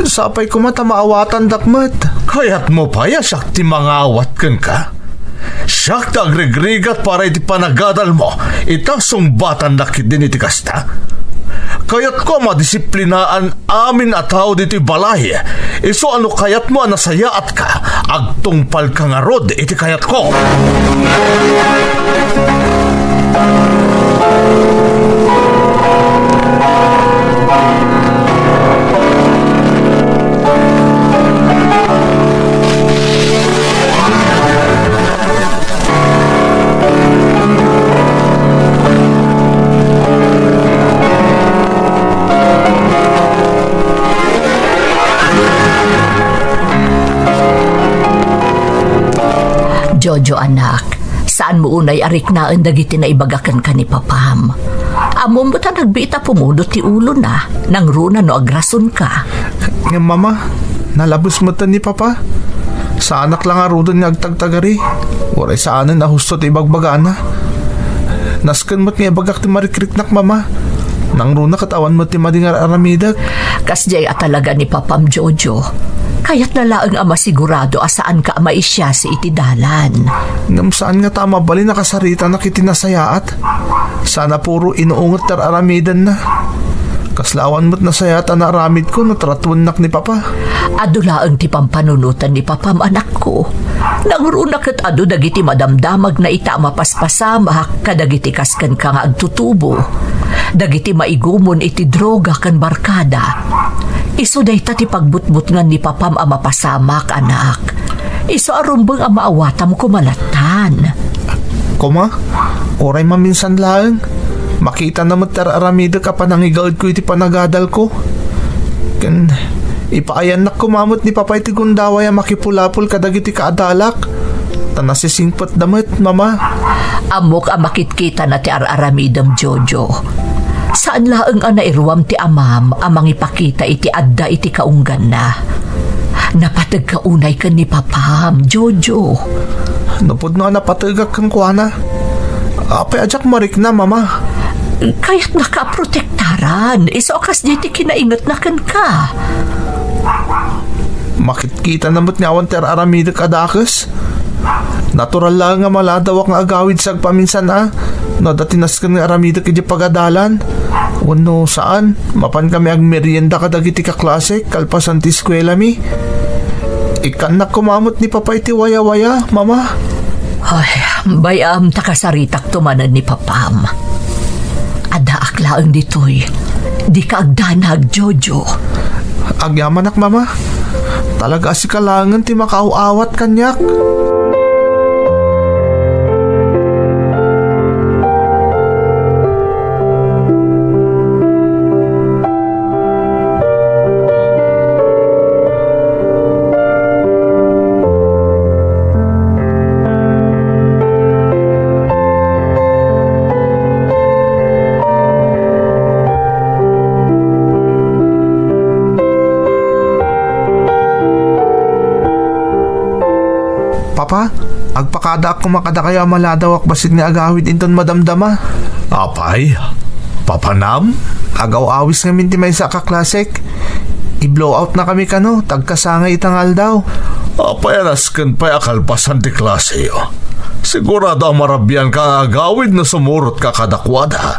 Sapay koma ta maawatandak met. Kayatmo pay a siak ti mangawat kenka? Siak ti agrigrigat para iti panagadalmo, ita sungbatannak ketdin iti kasta. Kayatko a madisiplinaan amin a tao ditoy balay, isu a no kayatmo a nasayaatka, agtungpalka ngarud iti kayatko. Jojo, anak, saanmo unay a riknaen dagiti naibaga kenka ni papam. Ammom met a nagbiit a pumuno ti ulona, nangruna no agrasonka. Ngem, Mama, nalabes met ni Papa. Saanak la ngaruden nga agtagtagari. Uray saanen a husto ti ibagbagana. Nasken met nga ibagak ti marikriknak, Mama. Nangruna ket awan met ti madi nga ar-aramidek. Kasdiay a talaga ni Papam, Jojo. Kayatna laeng a masigurado a saanka a maisiasi iti dalan. Ngem saan ngata a mabalin a kasaritanak iti nasayaat. Saan a puro inuunget ti ar-aramidenna. Kasla awan met nasayaat a naaramidko no tratuennak ni Papa. Adu laeng ti pampanunotan ni Papam, anakko. Nangruna ket adu dagiti madamdamagna ita a mapaspasamak kadagiti kas kenka nga agtutubo, dagiti maigumon iti droga ken barkada. Isu dayta ti pagbutbutngan ni Papam a mapasamak, anak. Isu a rumbeng a maawatam koma lattan. Koma, uray maminsan laeng, makitana met ti ar-aramidek a panangigaedko iti panagadalko. Ken ipaayannak koma met ni Papa iti gundaway a makipulapol kadagiti kaadalak, ta nasisingpetda met, Mama. Ammok a makitkitana ti ar-aramidem, Jojo. Saan laeng a nairuam ti amam a mangipakita iti adda iti kaungganna. Napategka unay ken ni Papam, Jojo. No pudno a napategak kenkuana, apay a diak marikna, Mama? Kayatnaka a protektaran, isu a kasdiay ti kinaingetna kenka. Makitkitana met nga awan ti ar-aramidek a dakes. Natural laeng nga maladawak nga agawid sagpaminsan a no adda ti nasken nga aramidek idiay pagadalan. Wenno saan, mapankami agmerienda kadagiti kaklasek kalpasan ti eskuelami. Ikkannak koma met ni Papa iti wayawaya, Mama. Ay, bay-am ta kasaritakto manen ni Papam. Addaak laeng ditoy. Dika agdanag, Jojo. Agyamanak, Mama. Talaga a sika laengen ti makaaw-awat kaniak. Papa, agpakadaak koma kadakayo a maladawak bassit nga agawid inton madamdama. Apay, papanam? Agaw-awis ngamin ti maysa a kaklasek. I-blow out na kami kano, tagkasangay ita nga aldaw. Apay a nasken pay a kalpasan ti klaseyo? Sigurado a marabianka nga agawid no sumurotka kadakuada.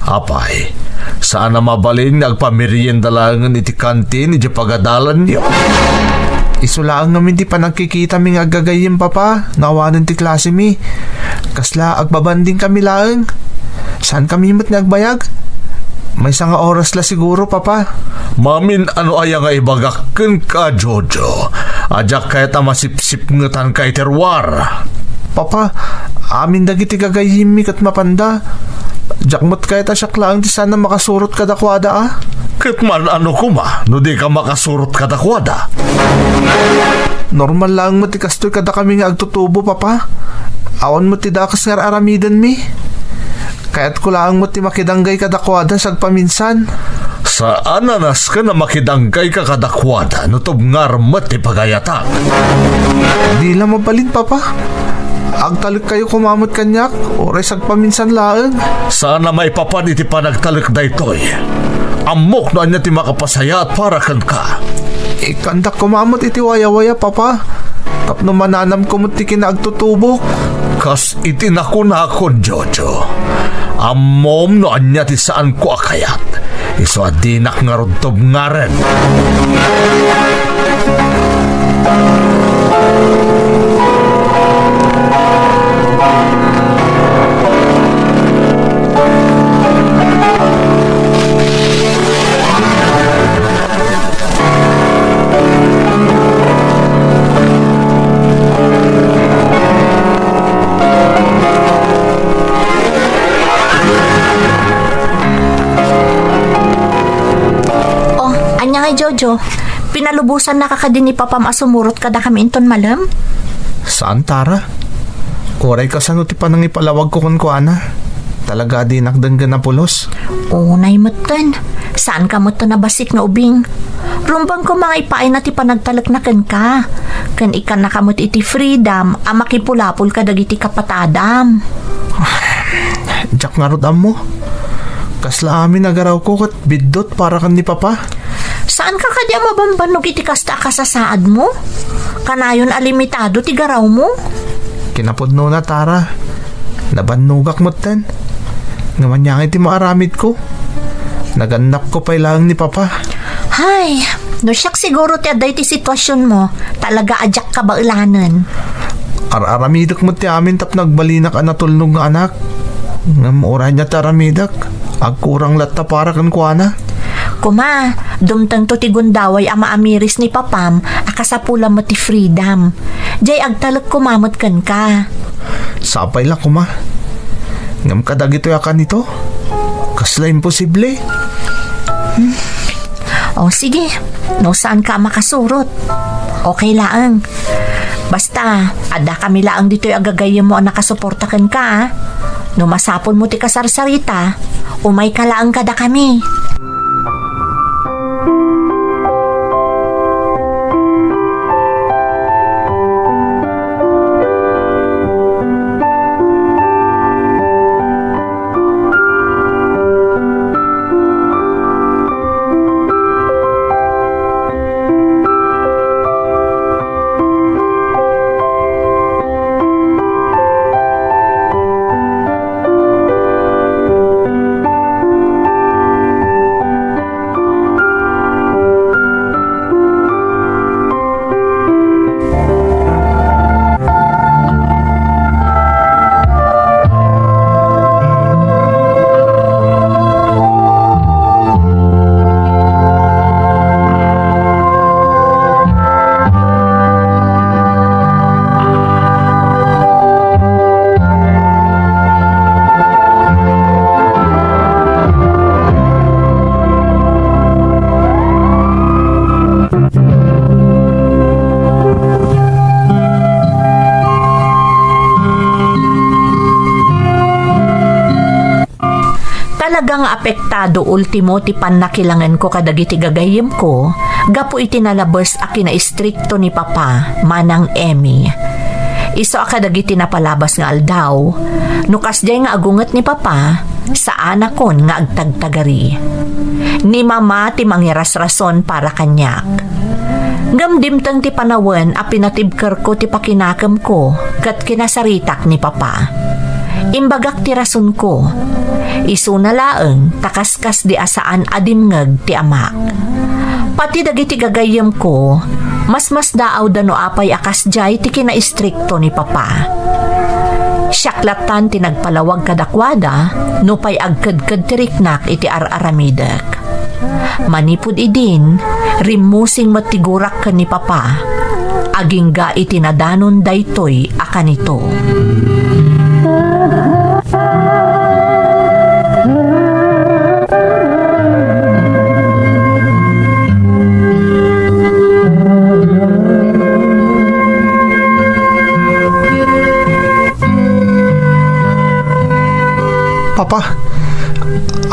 Apay, saan a mabalin nga agpamerienda laengen iti kantin idiay pagadalanyo? Isu laeng ngamin ti panagkikitami nga aggagayyem, Papa, no awanen ti klasemi. Kasla agbabanding kami laeng. Saan kami met nga agbayag? Maysa nga oras la siguro, Papa. Mamin-ano aya nga ibagak kenka, Jojo? A diak kayat a masipsipngetanka iti ruar. Papa, amin dagiti gagayyemmi ket mapanda. Diak met kayat a siak laeng ti saan a makasurot kadakuada a. Ket man-ano koma no dika makasurot kadakuada? Normal laeng met ti kastoy kadakami nga agtutubo, Papa. Awan met ti dakes nga ar-aramidenmi. Kayatko laeng met ti makidanggay kadakuada sagpaminsan. Saan a nasken a makidanggayka kadakuada no tubngarem met ti pagayatak. Di la mabalin, Papa. Agtalekkayo koma met kaniak, uray sagpaminsan laeng. Saan a maipapan iti panagtalek daytoy. Ammok no ania ti makapasayaat para kenka. Ikkandak koma met iti wayawaya, Papa. Tapno mananamko met ti kinaagtutubok. Kas iti nakunakon, Jojo. Ammom no ania ti saanko a kayat. Isu a dinak ngarud tubngarem. Oh, ania ngay, Jojo? Pinalubosannaka kadi ni Papam a sumurot kadakami inton malem? Saan, Tara. Uray kasano ti panangipalawagko kenkuana. Talaga a dinak denggen a pulos. Unay metten. Saanka met a nabassit nga ubing. Rumbeng koma nga ipaayna ti panagtalekna kenka. Ken ikkannaka met iti freedom a makipulapol kadagiti kapatadam. Diak ngarud ammo. Kasla amin a garawko ket biddut para ken ni Papa. Saanka kadi a mabambannog iti kasta a kasasaadmo? Kanayon a limitado ti garawmo? Kinapudnona, Tara. Nabannogak metten. Ngem ania ngay ti maaramidko? Nagannapko pay laeng ni Papa. Hay, no siak siguro ti adda iti situasionmo, talaga a diak kabaelanen. Ar-aramidek met ti amin tapno agbalinak a natulnog nga anak. Ngem uray ania ti aramidek, agkurang latta para kenkuana. Koma, dumtengto ti gundaway a maamiris ni Papam a kasapulam met ti freedom. Diay agtalek koma met kenka. Sapay la koma. Ngem kadagitoy a kanito, kasla imposible. O, sige. No saanka a makasurot, okay laeng. Basta, addakami laeng ditoy a gagayyemmo a nakasuporta kenka, a. No masapulmo ti kasarsarita, umayka laeng kadakami. Talaga nga apektado ultimo ti pannakilangenko kadagiti gagayyemko gapu iti nalabes a kinaistrikto ni Papa, Manang Emmy. Isu a kadagiti napalabas nga aldaw, no kasdiay nga agunget ni Papa, saanakon nga agtagtagari. Ni Mama ti mangirasrason para kaniak. Ngem dimteng ti panawen a pinatibkerko ti pakinakemko ket kinasaritak ni Papa. Imbagak ti rasonko. Isuna laeng ta kaskasdi a saan a dimngeg ti amak. Pati dagiti gagayyemko, masmasdaawda no apay a kasdiay ti kinaistrikto ni Papa. Siak lattan ti nagpalawag kadakuada nupay agkedked ti riknak iti ar-aramidek. Manipud idin, rimmusing met ti gurak ken ni Papa, agingga iti nadanon daytoy a kanito. Papa,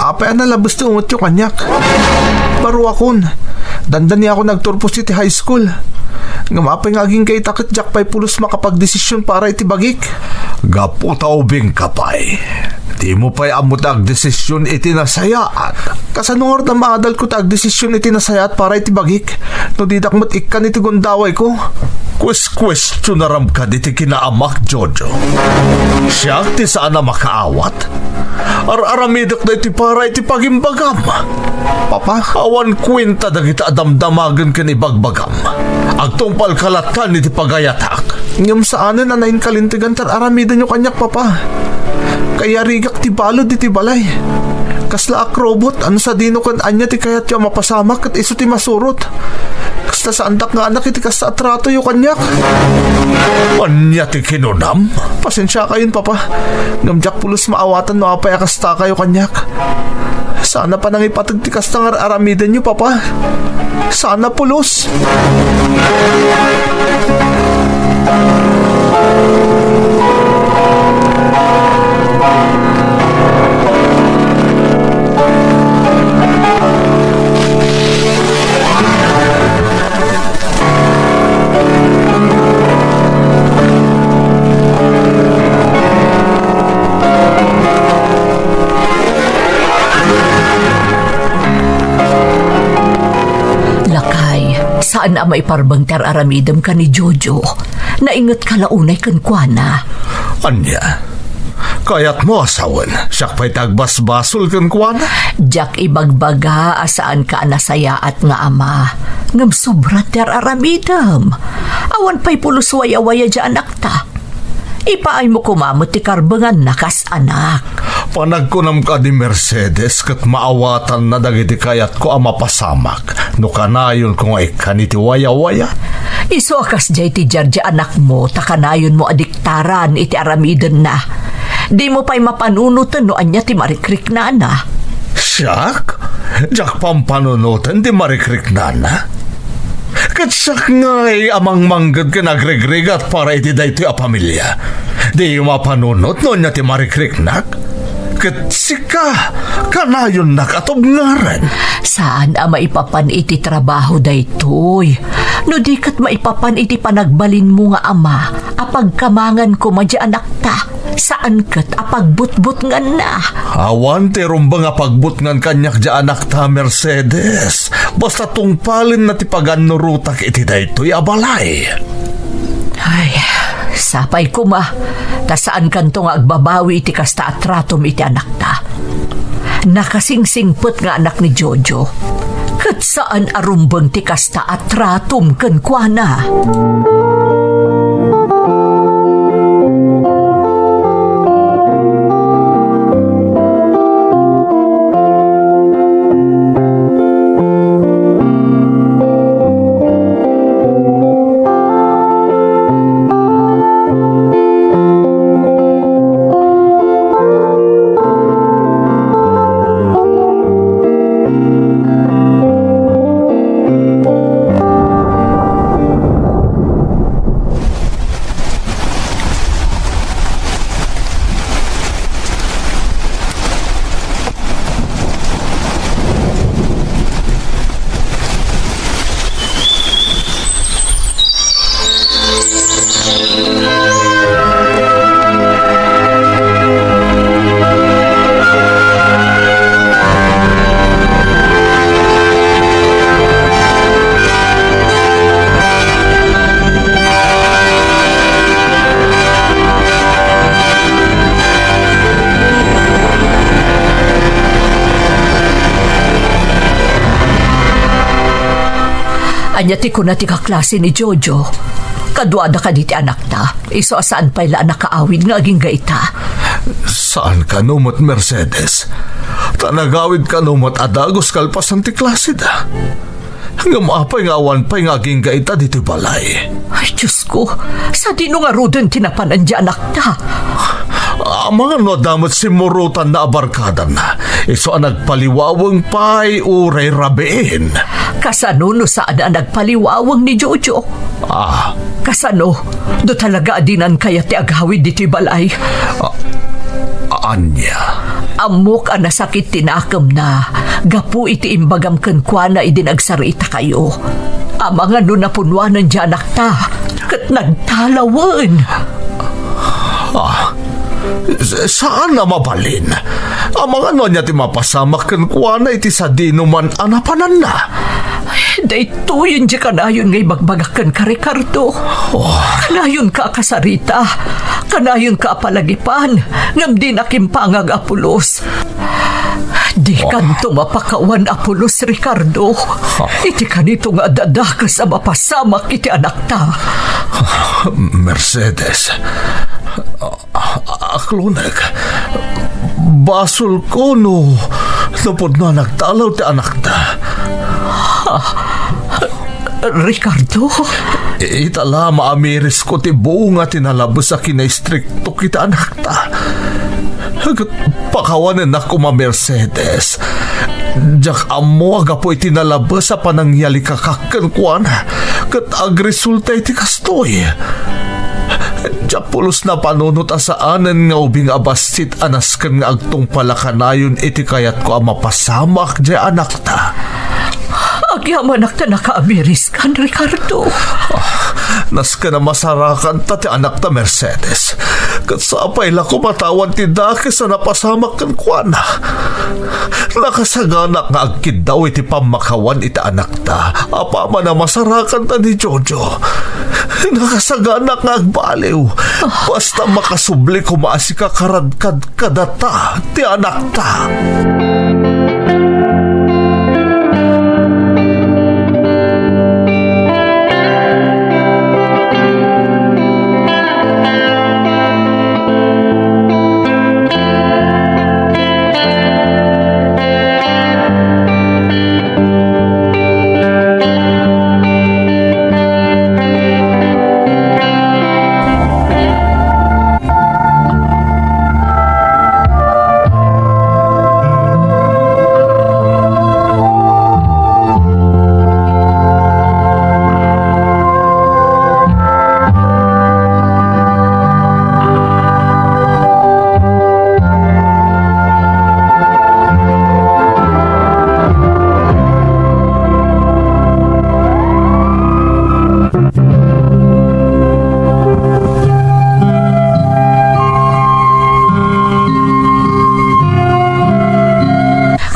apay a nalabes ti ungetyo kaniak? Baruakon, dandaniakon agturpos iti high school. Ngem apay nga agingga ita ket diak pay pulos makapagdesisyon para iti bagik? Gapu ta ubingka pay. Dimo pay ammo ti agdesisyon iti nasayaat. Kasano ngarud a maadalko ti agdesisyon iti nasayaat para iti bagik, no didak met ikkan iti gundawayko? Kueskuestionaram kadi ti kinaamak, Jojo. Siak ti saan a makaawat. Ar-aramidek daytoy para iti pagimbagam. Papa, awan kuenta dagiti a damdamagen ken ibagbagam. Agtungpalka latta iti pagayatak. Ngem saanen a nainkalintegan ti ar-aramidenyo kaniak, Papa. Kayarigak ti balud iti balay. Kaslaak robot, ano sadino ken ania ti kayatyo a mapasamak ket isu ti masurot. Kasta saandak nga anak iti kasta a tratoyo kaniak. Ania ti kinunam? Pasensiakayon, Papa. Ngem diak pulos maawatan no apay a kastakayo kaniak. Saan a panangipateg ti kasta nga ar-aramidenyo, Papa. Saan a pulos. Lakay, saan a maiparbeng ti ar-aramidem ken ni Jojo. Naingetka la unay kenkuana. Ania? Kayatmo a sawen, siak pay ti agbasbasol kenkuana? Diak ibagbaga a saanka a nasayaat nga ama, ngem sobra ti ar-aramidem. Awan pay pulos wayawaya diay anakta. Ipaaymo koma met ti karbenganna kas anak. Panagkunam kadi, Mercedes, ket maawatanna dagiti kayatko a mapasamak no kanayonko nga ikkan iti wayawaya? Isu a kasdiay ti diardiay anakmo ta kanayonmo a diktaran iti aramidenna. Dimo pay mapanunoten no ania ti marikriknana. Siak? Diak pampanunoten ti marikriknana? Ket siak ngay a mangmangged ken agrigrigat para iti daytoy a pamilia. Diyo mapanunot no ania ti marikriknak? Ket sika, kanayonnak a tubngaren. Saan a maipapan iti trabaho daytoy. No di ket maipapan iti panagbalinmo nga ama a pagkamangan koma diay anakta, saan ket a pagbutbutnganna. Awan ti rumbeng a pagbutngan kaniak diay anakta, Mercedes. Basta tungpalenna ti pagannurotak iti daytoy a balay. Ay, sapay koma, ta saankanto nga agbabawi iti kasta a tratom iti anakta. Nakasingsingpet nga anak ni Jojo. Ket saan a rumbeng ti kasta a tratom kenkuana. Ania ti kuna ti kaklase ni Jojo? Kaduada kadi ti anakta? Isu a saan pay la a nakaawid nga agingga ita. Saan kano met, Mercedes? Ta nagawid kano met a dagus kalpasan ti klaseda. Ngem apay nga awan pay nga agingga ita ditoy balay? Ay, Diosko, sadino ngaruden ti napanan diay anakta? Amangan no adda met simmurotanna a barkadanna. Isu a nagpaliwaweng pay uray rabiin. Kasano no saan a nagpaliwaweng ni Jojo? Ah. Kasano? No talaga a dinan kayat ti agawid ditoy balay? Ah, ania? Ammok a nasakit ti nakemna gapu iti imbagam kenkuana idi nagsaritakayo. Amangan no napunwanan diay anakta ket nagtalawen. Ah, S-, saan a mabalin. Amangan no ania ti mapasamak kenkuana iti sadinoman a napananna. Daytoyen ti kanayon nga ibagbagak kenka, Ricardo. Oh. Kanayonka a kasarita. Kanayonka a palagipan. Ngem dinak impangag a pulos. Dikanto mapakawan a pulos, Ricardo. Oh. Iti kanito nga adda dakes a mapasamak iti anakta. Mercedes, a-, a-, akloneg. Basolko no, no pudno a nagdalaw ti anakta. Ricardo? Ita la, maamirisko ti bunga ti nalabes a kinaistrikto iti anakta. Ket pakawanennak koma, Mercedes. Diak ammo a gapu iti nalabes a panangyalikakak kenkuana, ket agresulta iti kastoy. Diak pulos napanunot a saanen nga ubing a bassit a nasken nga agtungpal a kanayon iti kayatko a mapasamak diay anakta. Agyamanak ta nakaamiriskan, Ricardo. Ah, nasken a masarakanta ti anakta, Mercedes. Ket sapay la koma ta awan ti dakes a napasamak kenkuana. Nakasaganak nga agkiddaw iti pammakawan iti anakta apaman a masarakanta ni Jojo. Nakasaganak nga agbaliw. Basta makasubli koma a sikakaradkad kadata ti anakta.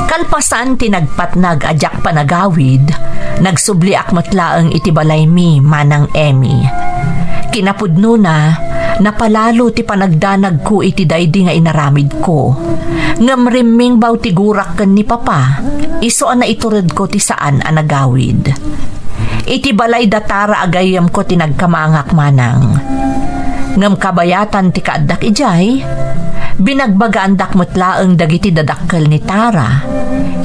Kalpasan ti nagpatnag a diak panagawid, nagsubliak met laeng iti balaymi, Manang Emmy. Kinapudnona, napalalo ti panagdanagko iti daydi nga inaramidko. Ngem rimmingbaw ti gurak ken ni Papa, isu a naituredko ti saan a nagawid. Iti balay da Tara a gayyemko ti nagkamangak, Manang. Ngem kabayatan ti kaaddak idiay, binagbagaandak met laeng dagiti dadakkel ni Tara,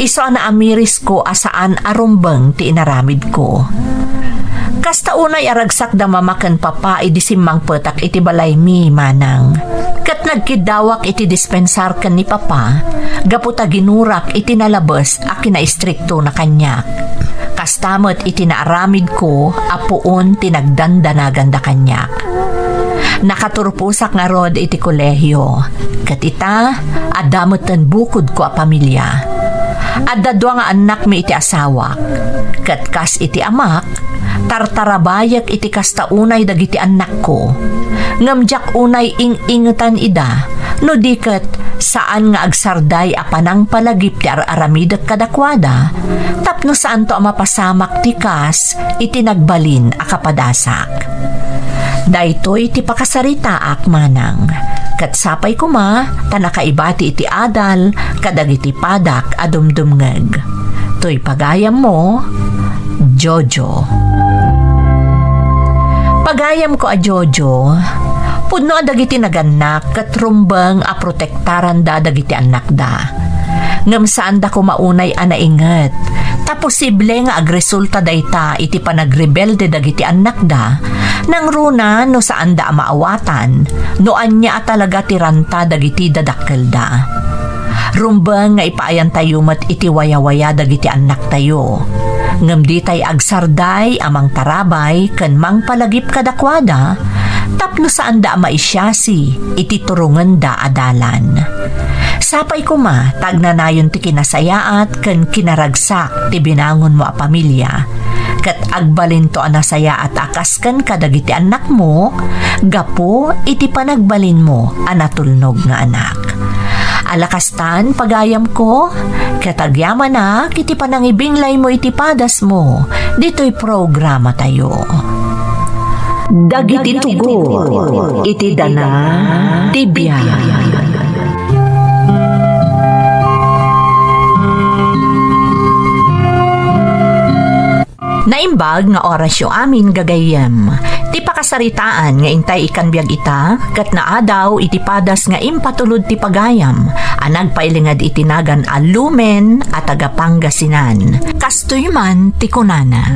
isu a naamirisko a saan a rumbeng ti inaramidko. Kasta unay a ragsakda Mama ken Papa idi simmangpetak iti balaymi, Manang. Ket nagkiddawak iti dispensar ken ni Papa gapu ta ginurak iti nalabes a kinaistriktona kaniak. Kasta met iti naaramidko a puon ti nagdandanaganda kaniak. Nakaturposak ngarud iti kolehio, ket ita, adda metten bukodko a pamilia. Adda dua nga annakmi iti asawak, ket kas iti amak, tartarabayek iti kasta unay dagiti annakko. Ngem diak unay ing-ingetan ida, no di ket saan nga agsarday a panangpalagip ti ar-aramidek kadakuada, tapno saanto a mapasamak ti kas iti nagbalin a kapadasak. Daytoy ti pakasaritaak, Manang, ket sapay koma ta nakaibati iti adal kadagiti padak a dumdumngeg. Toy pagayammo, Jojo. Pagayamko a Jojo, pudno a dagiti nagannak ket rumbeng a protektaranda dagiti annakda. Ngem saanda koma unay a nainget, ta posible nga agresulta dayta iti panagrebelde dagiti annakda, nangruna no saanda a maawatan, no ania a talaga ti ranta dagiti dadakkelda. Rumbeng nga ipaayantayo met iti wayawaya dagiti annaktayo. Ngem ditay agsarday a mangtarabay ken mangpalagip kadakuada tapno saanda a maisiasi iti turongenda a dalan. Sapay koma ta agnanayon ti kinasayaat ken kinaragsak ti binangonmo a pamilia, ket agbalinto a nasayaat a kas ken kadagiti annakmo gapu iti panagbalinmo a natulnog nga anak. Alakastan, pagayamko, ket agyamanak iti panangibinglaymo iti padasmo ditoy programatayo. Dagiti tugot iti dana ti biag. Naimbag nga orasyo amin, gagayyem. Ti pakasaritaan nga intay ikan biag ita, ket naadaw iti padas nga impatulod ti pagayam a nagpailinged iti nagan a Lumen a taga Pangasinan. Kastoy man ti kunana,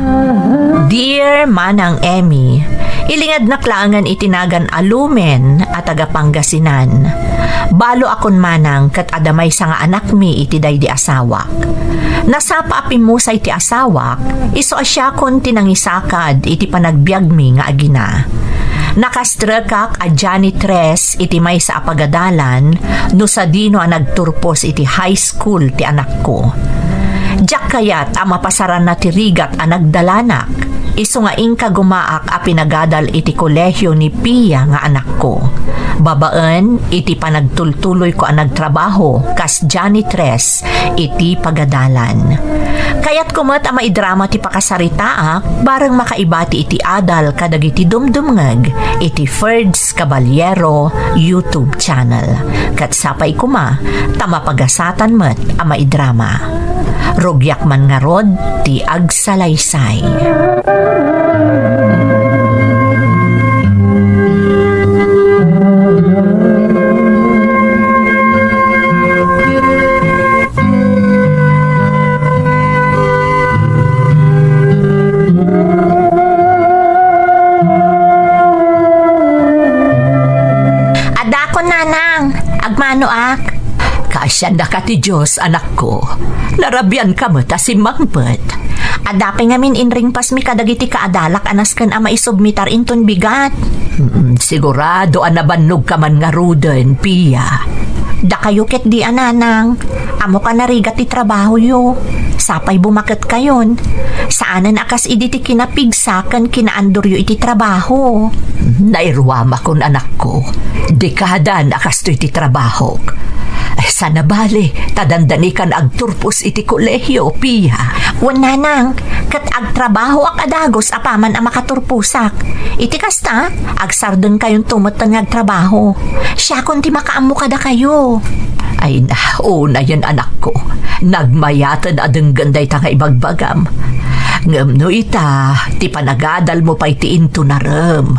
Dear Manang Emmy, ilingednak laengen iti nagan a Lumen a taga Pangasinan. Balo akon manang ket adda maysa nga anakmi iti daydi asawak. Nasapa a pimmusay ti asawak, isu a siakon ti nangisakad iti panagbiagmi nga agina. Nakastrekak a janitress iti maysa a pagadalan no sadino a nagturpos iti high school ti anakko. Diak kayat a mapasaranna ti rigat a nagdalanak, isu nga inkagumaak a pinagadal iti kolehio ni Pia nga anakko. Babaen iti panagtultuloyko a nagtrabaho kas janitress iti pagadalan. Kayatko met a maidrama ti pakasaritaak bareng makaibati iti adal kadagiti dumdumngeg iti Ferds Caballero YouTube channel. Ket sapay koma ta mapagasatan met a maidrama. Rugiak man ngarud ti agsalaysay. Adakon, nanang, agmanoak. Kaasiannaka ti Dios, anakko. Narabianka met a simmangpet. Adda pay ngamin inringpasmi kadagiti kaadalak a nasken a maisubmitar inton bigat. Mm, sigurado a nabannogka man ngaruden, Pia. Dakayo ketdi a nanang, ammoka narigat ti trabahoyo. Sapay bumaketkayon. Saanen a kas idi ti kinapigsa ken kinaanduryo iti trabaho. Nairuamakon, anakko. Dekadan a kastoy ti trabahok. Sana bale, ta dandanikan agturpos iti kolehio, Pia. Wen, nanang, ket agtrabahoak a dagus apaman a makaturposak. Iti kasta, agsardengkayonto metten nga agtrabaho. Siakon ti makaammo kadakayo. Ay na, unayen, anakko. Nagmayaten a denggen dayta nga ibagbagam. Ngem no ita, ti panagadalmo pay ti intunarem.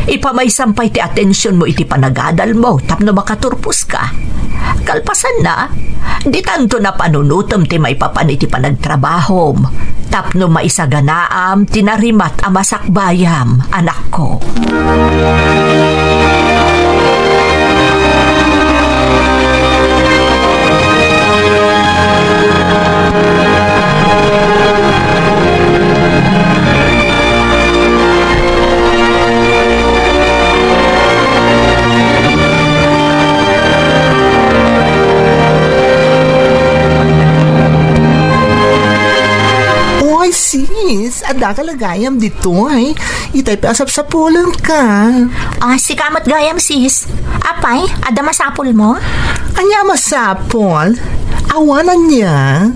Ipamaysam pay ti atensionmo iti panagadalmo tapno makaturposka. Kalpasanna, ditanto napanunotem ti maipapan iti panagtrabahom tapno maisaganaam ti narimat a masakbayam, anakko. Oy, sis, adda ka la gayam ditoy. Itay pay a sapsapulenka. Ah, sika met gayam, sis. Apay, adda masapulmo? Ania a masapul? Awan ania.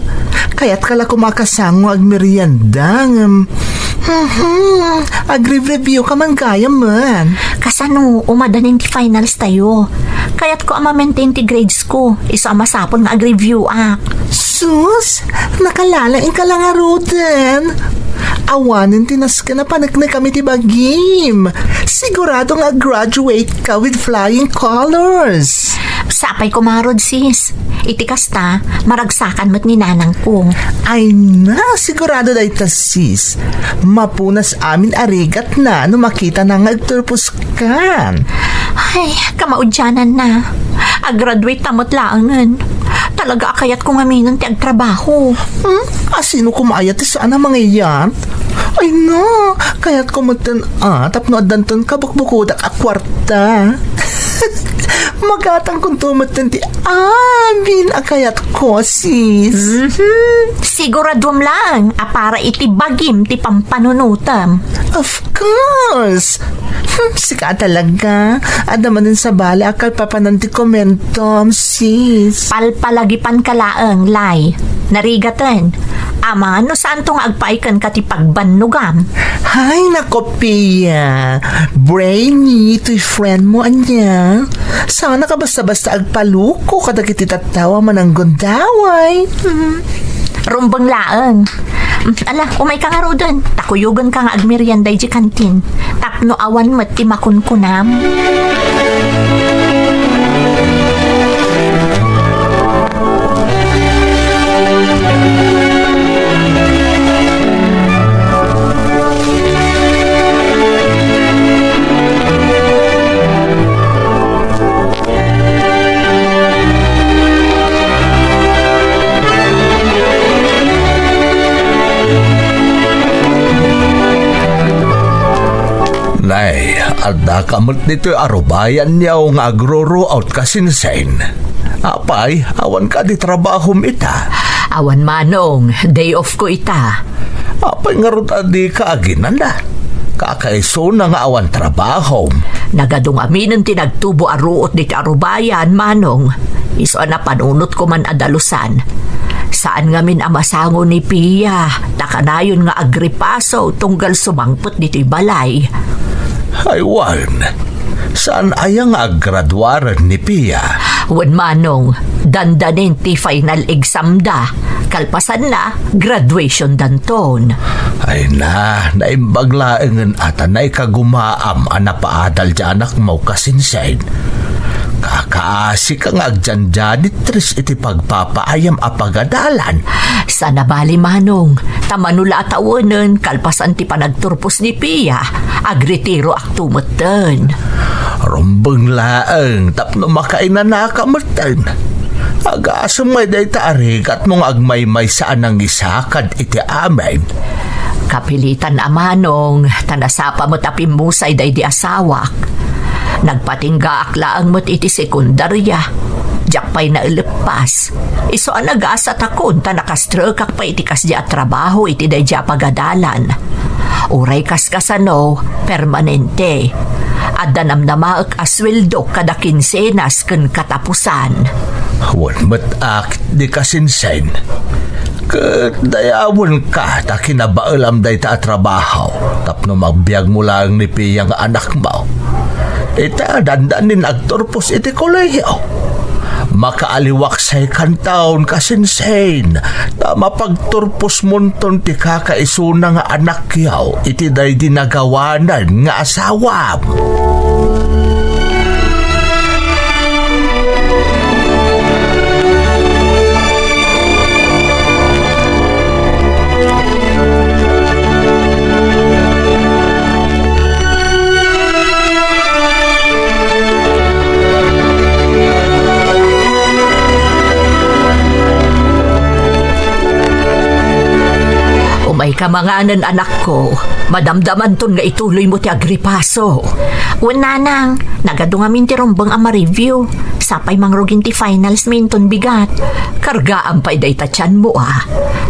Kayatka la koma a kasango agmerienda, ngem, mhm, agre-review ka man gayam man. Kasano, umadanin ti finals tayo. Kayatko a ma-maintain ti grades ko. Isu a masapul nga agreviewak. Sus, nakalaing ka la ngaruden. Awanen ti nasken a paneknekam iti bagim. Sigurado nga graduate ka with flying colors. Sapay koma ngarud, sis. Iti kasta, maragsakan met ni nanangko. Ay na, sigurado dayta, sis. Mapunas amin a rigatna no makitana nga agturpos kan. Ay, kamaudiananna. Agraduate ta met laengen. Talaga a kayatko ngaminen ti agtrabaho. Hmm? Asino koma aya ti saan a mangayat? Ay na, kayatko metten a tapno addanton kabukbukodak a kuarta. Magatangkonto metten ti amin a kayatko, sis. Mhm. Siguraduem laeng a para iti bagim ti pampanunotem. Of course. Hmm, sika talaga. Adda manen sabali a kalpapanan ti komentom, sis. Palpalagipanka laeng, Lay. Narigaten. Amangan no saanto nga agpaay kenka ti pagbannogam. Hay, nako, Pia. Brainy, toy friend mo, ania? Saan ka basta-basta agpaluko kadagiti tattao a mananggundaway? Hmm. Rumbeng laeng. Hmm, ala, umayka ngaruden. Ta kuyogenka nga agmerienda idiay kantin. Tapno awan met ti makunkunam. Nay, adda ka met ditoy arubayan niyo nga agruruot kasinsin. Apay, awan ka di trabahom ita? Awan, Manong, day off ko ita. Apay ngarud a di ka aginana? Kakaisuna nga awan trabahom. Nagadong aminen ti nagtubo a ruot diti arubayan, Manong. Isu a napanunot ko man a dalusan. Saan ngamin a masango ni Pia, ta kanayon nga agripaso tunggal sumangpet ditoy balay. Ay, wen. Saan aya nga aggraduaren ni Pia? Wen, Manong, dandanin ti final exam da. Kalpasanna, graduation danton. Ay na, naimbag laengen a ta naikagumaam a napaadal ti anakmo kasinsin. Kakaasika nga agjanjanitres iti pagpapaayam a pagadalan. Saan a bali, Manong, ta mano la a tawenen kalpasan ti panagturpos ni Pia, agretiroak to metten. Rumbeng laeng tapno makainanaka metten. Agasem ngay dayta a rigatmo nga agmaymaysa a nangisakad iti amin. Kapilitan a, Manong, ta nasapa met a pimmusay daydi asawak. Nagpatinggaak laeng met iti sekundaria. Diak pay naeleppas. Isu a nagasatakon ta nakastrekak pay iti kasdi a trabaho iti daydi a pagadalan. Uray kaskasano, permanente. Adda namnamaek a sueldo kada kinsenas ken katapusan. Wen met a ketdi kasinsin. Ket dayawenka ta kinabaelam dayta a trabaho tapno magbiagmo laeng ni Pia nga anakmo. Ita, dandanin agturpos iti kolehiyo. Makaaliwak saykan taon kasinsin ta mapagturposmonton ti kakaisuna nga anakyo iti daydi nagawanan nga asawam. Umayka manganen, anakko. Madamdamanton nga ituloymo ti agripaso. Wen, nanang, nagadu ngamin ti rumbeng a ma-review. Sapay mangrugin ti finals mi inton bigat. Kargaam pay dayta tianmo, a.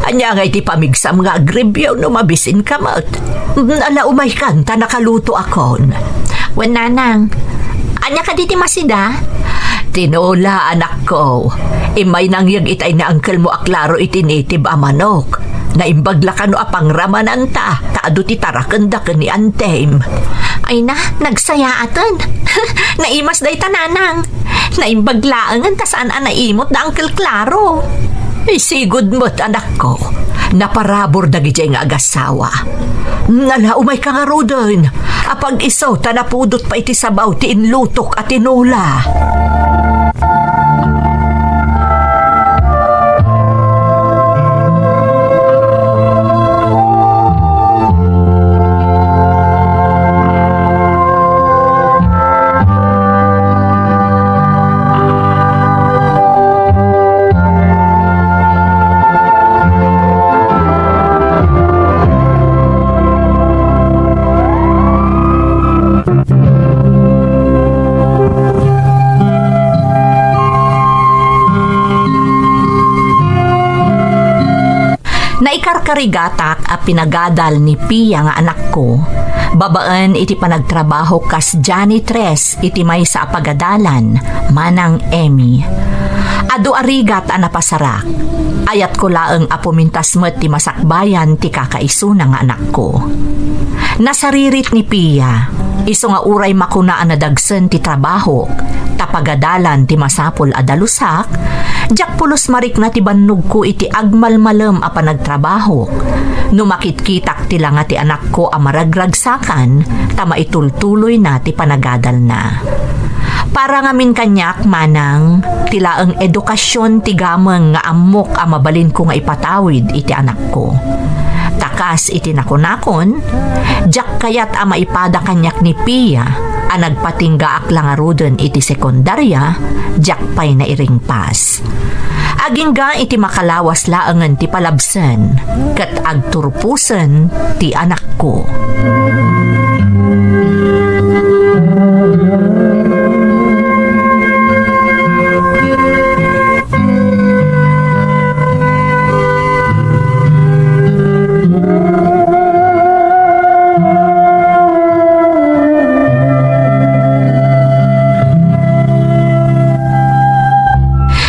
Ania ngay ti pamigsam nga agreview no mabisinka met? Ala, umaykan ta nakalutoakon. Wen, nanang, ania kadi ti masida? Tinola, anakko. Immay nangyeg itay ni angkelmo a Claro iti native a manok. Naimbag la kano a pangramananta, ta adu ti tarakenda ken ni Antem. Ay na, nagsayaaten. Naimas dayta, nanang. Naimbag laengen ta saan a naimot da Uncle Claro. Isigud met, anakko. Naparabur dagidiay nga agasawa. Ala, umayka ngaruden. Apag-isu ta napudot pay ti sabaw ti inlutok a tinola. Naikarkarigatak a pinagadal ni Pia nga anakko, babaen iti panagtrabaho kas janitress iti maysa a pagadalan, Manang Emmy. Adu a rigat a napasarak. Ayatko laeng a pumintas met ti masakbayan ti kakaisuna nga anakko. Nasaririt ni Pia, isu nga uray makuna a nadagsen ti trabahok, ta pagadalan ti masapul a dalusak, diak pulos marikna ti bannogko iti agmalmalem a panagtrabahok. No makitkitak ti langa ti anakko a maragragsakan, ta maitultuloyna ti panagadalna. Para ngamin kaniak, Manang, ti laeng edukasyon ti gameng nga ammok a mabalinko nga ipatawid iti anakko. Ta kas iti nakunakon, diak kayat a maipada kaniak ni Pia a nagpatinggaak la ngaruden iti sekundaria, diak pay nairingpas. Agingga iti makalawas laengen ti palabsen ket agturposen ti anakko.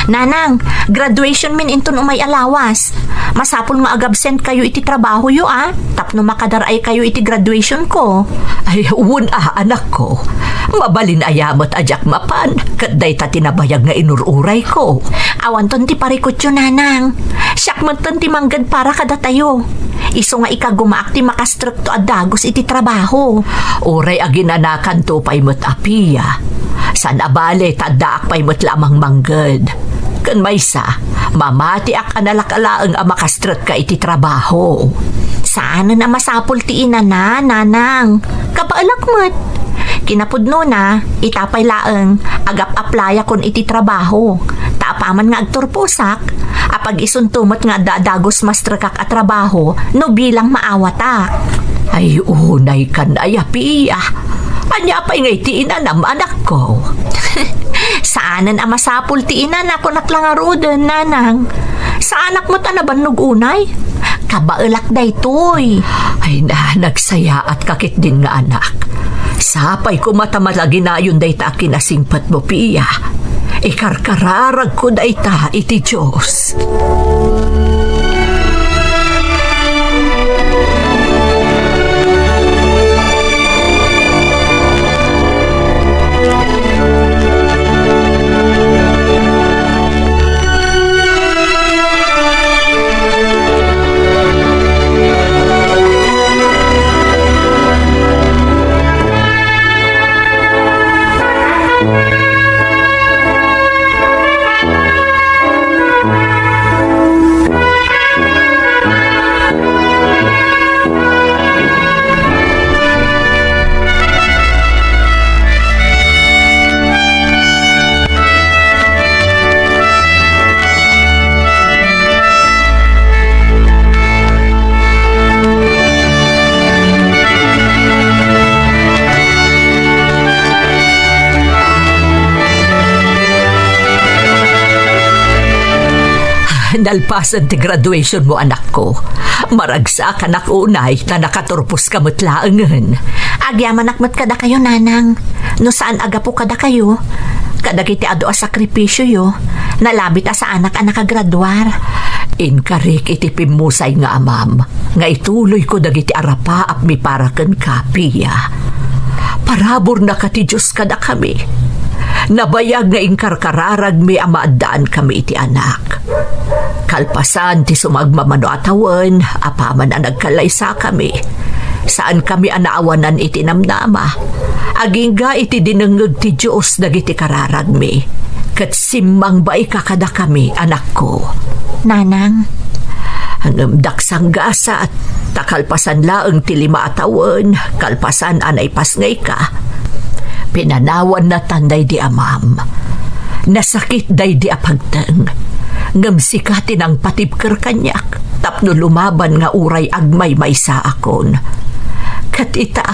Nanang, graduation min inton umay a lawas. Masapul nga agabsent kayo iti trabahoyo, a, tapno makadar-ay kayo iti graduation ko. Ay, wen a, anakko. Mabalin aya met a diak mapan, ket dayta ti nabayag nga inur-urayko. Awanton ti parikutyo, Nanang. Siak metten ti mangged para kadatayo. Isu nga ikagumaak ti makastrekto a dagus iti trabaho. Uray aginanakanto pay met a Pia. Saan a bale, ta addaak pay met la a mangmangged. Ken maysa, mamatiak a nalaka laeng a makastretka iti trabaho. Saanen a masapul ti inana, Nanang. Kabaelak met. Kinapudnona, ita pay laeng, agap-aplayakon iti trabaho. Ta apaman nga agturposak, apag-isunto met nga adda a dagus mastrekak a trabaho no bilang maawatak. Ay, unay kan aya, Pia. Ania pay ngay ti inanam, anakko? Saanen a masapul ti inana, kunak la ngaruden, Nanang. Saanak met a nabannog unay. Kabaelak daytoy. Ay na, nagsayaatka ketdin nga anak. Sapay koma ta malaginayon dayta a kinasingpetmo, Pia. Ikarkararagko dayta iti Dios. Nalpasen ti graduation mo, anakko. Maragsakanak unay ta nakaturposka met laengen. Agyamanak met kadakayo, Nanang. No saan a gapu kadakayo, kadagiti adu a sakripisioyo, nalabit a saanak a nakagraduar. Inkarik iti pimmusay nga amam nga ituloyko dagiti arapaapmi para kenka, Pia. Paraburna ka ti Dios kadakami. Nabayag nga inkarkararagmi a maaddaankami iti anak. Kalpasan ti sumagmamano a tawen, apaman a nagkallaysakami, saankami a naawanan iti namnama. Agingga iti dinengngeg ti Dios dagiti kararagmi, ket simmangbaika kadakami, anakko. Nanang. Ngem dak sanggasat, ta kalpasan laeng ti lima a tawen, kalpasan a naipasngayka, pinanawan natan daydi amam. Nasakit daydi a pagteng, ngem sika ti nangpatibker kaniak tapno lumaban nga uray agmaymaysaakon. Ket ita,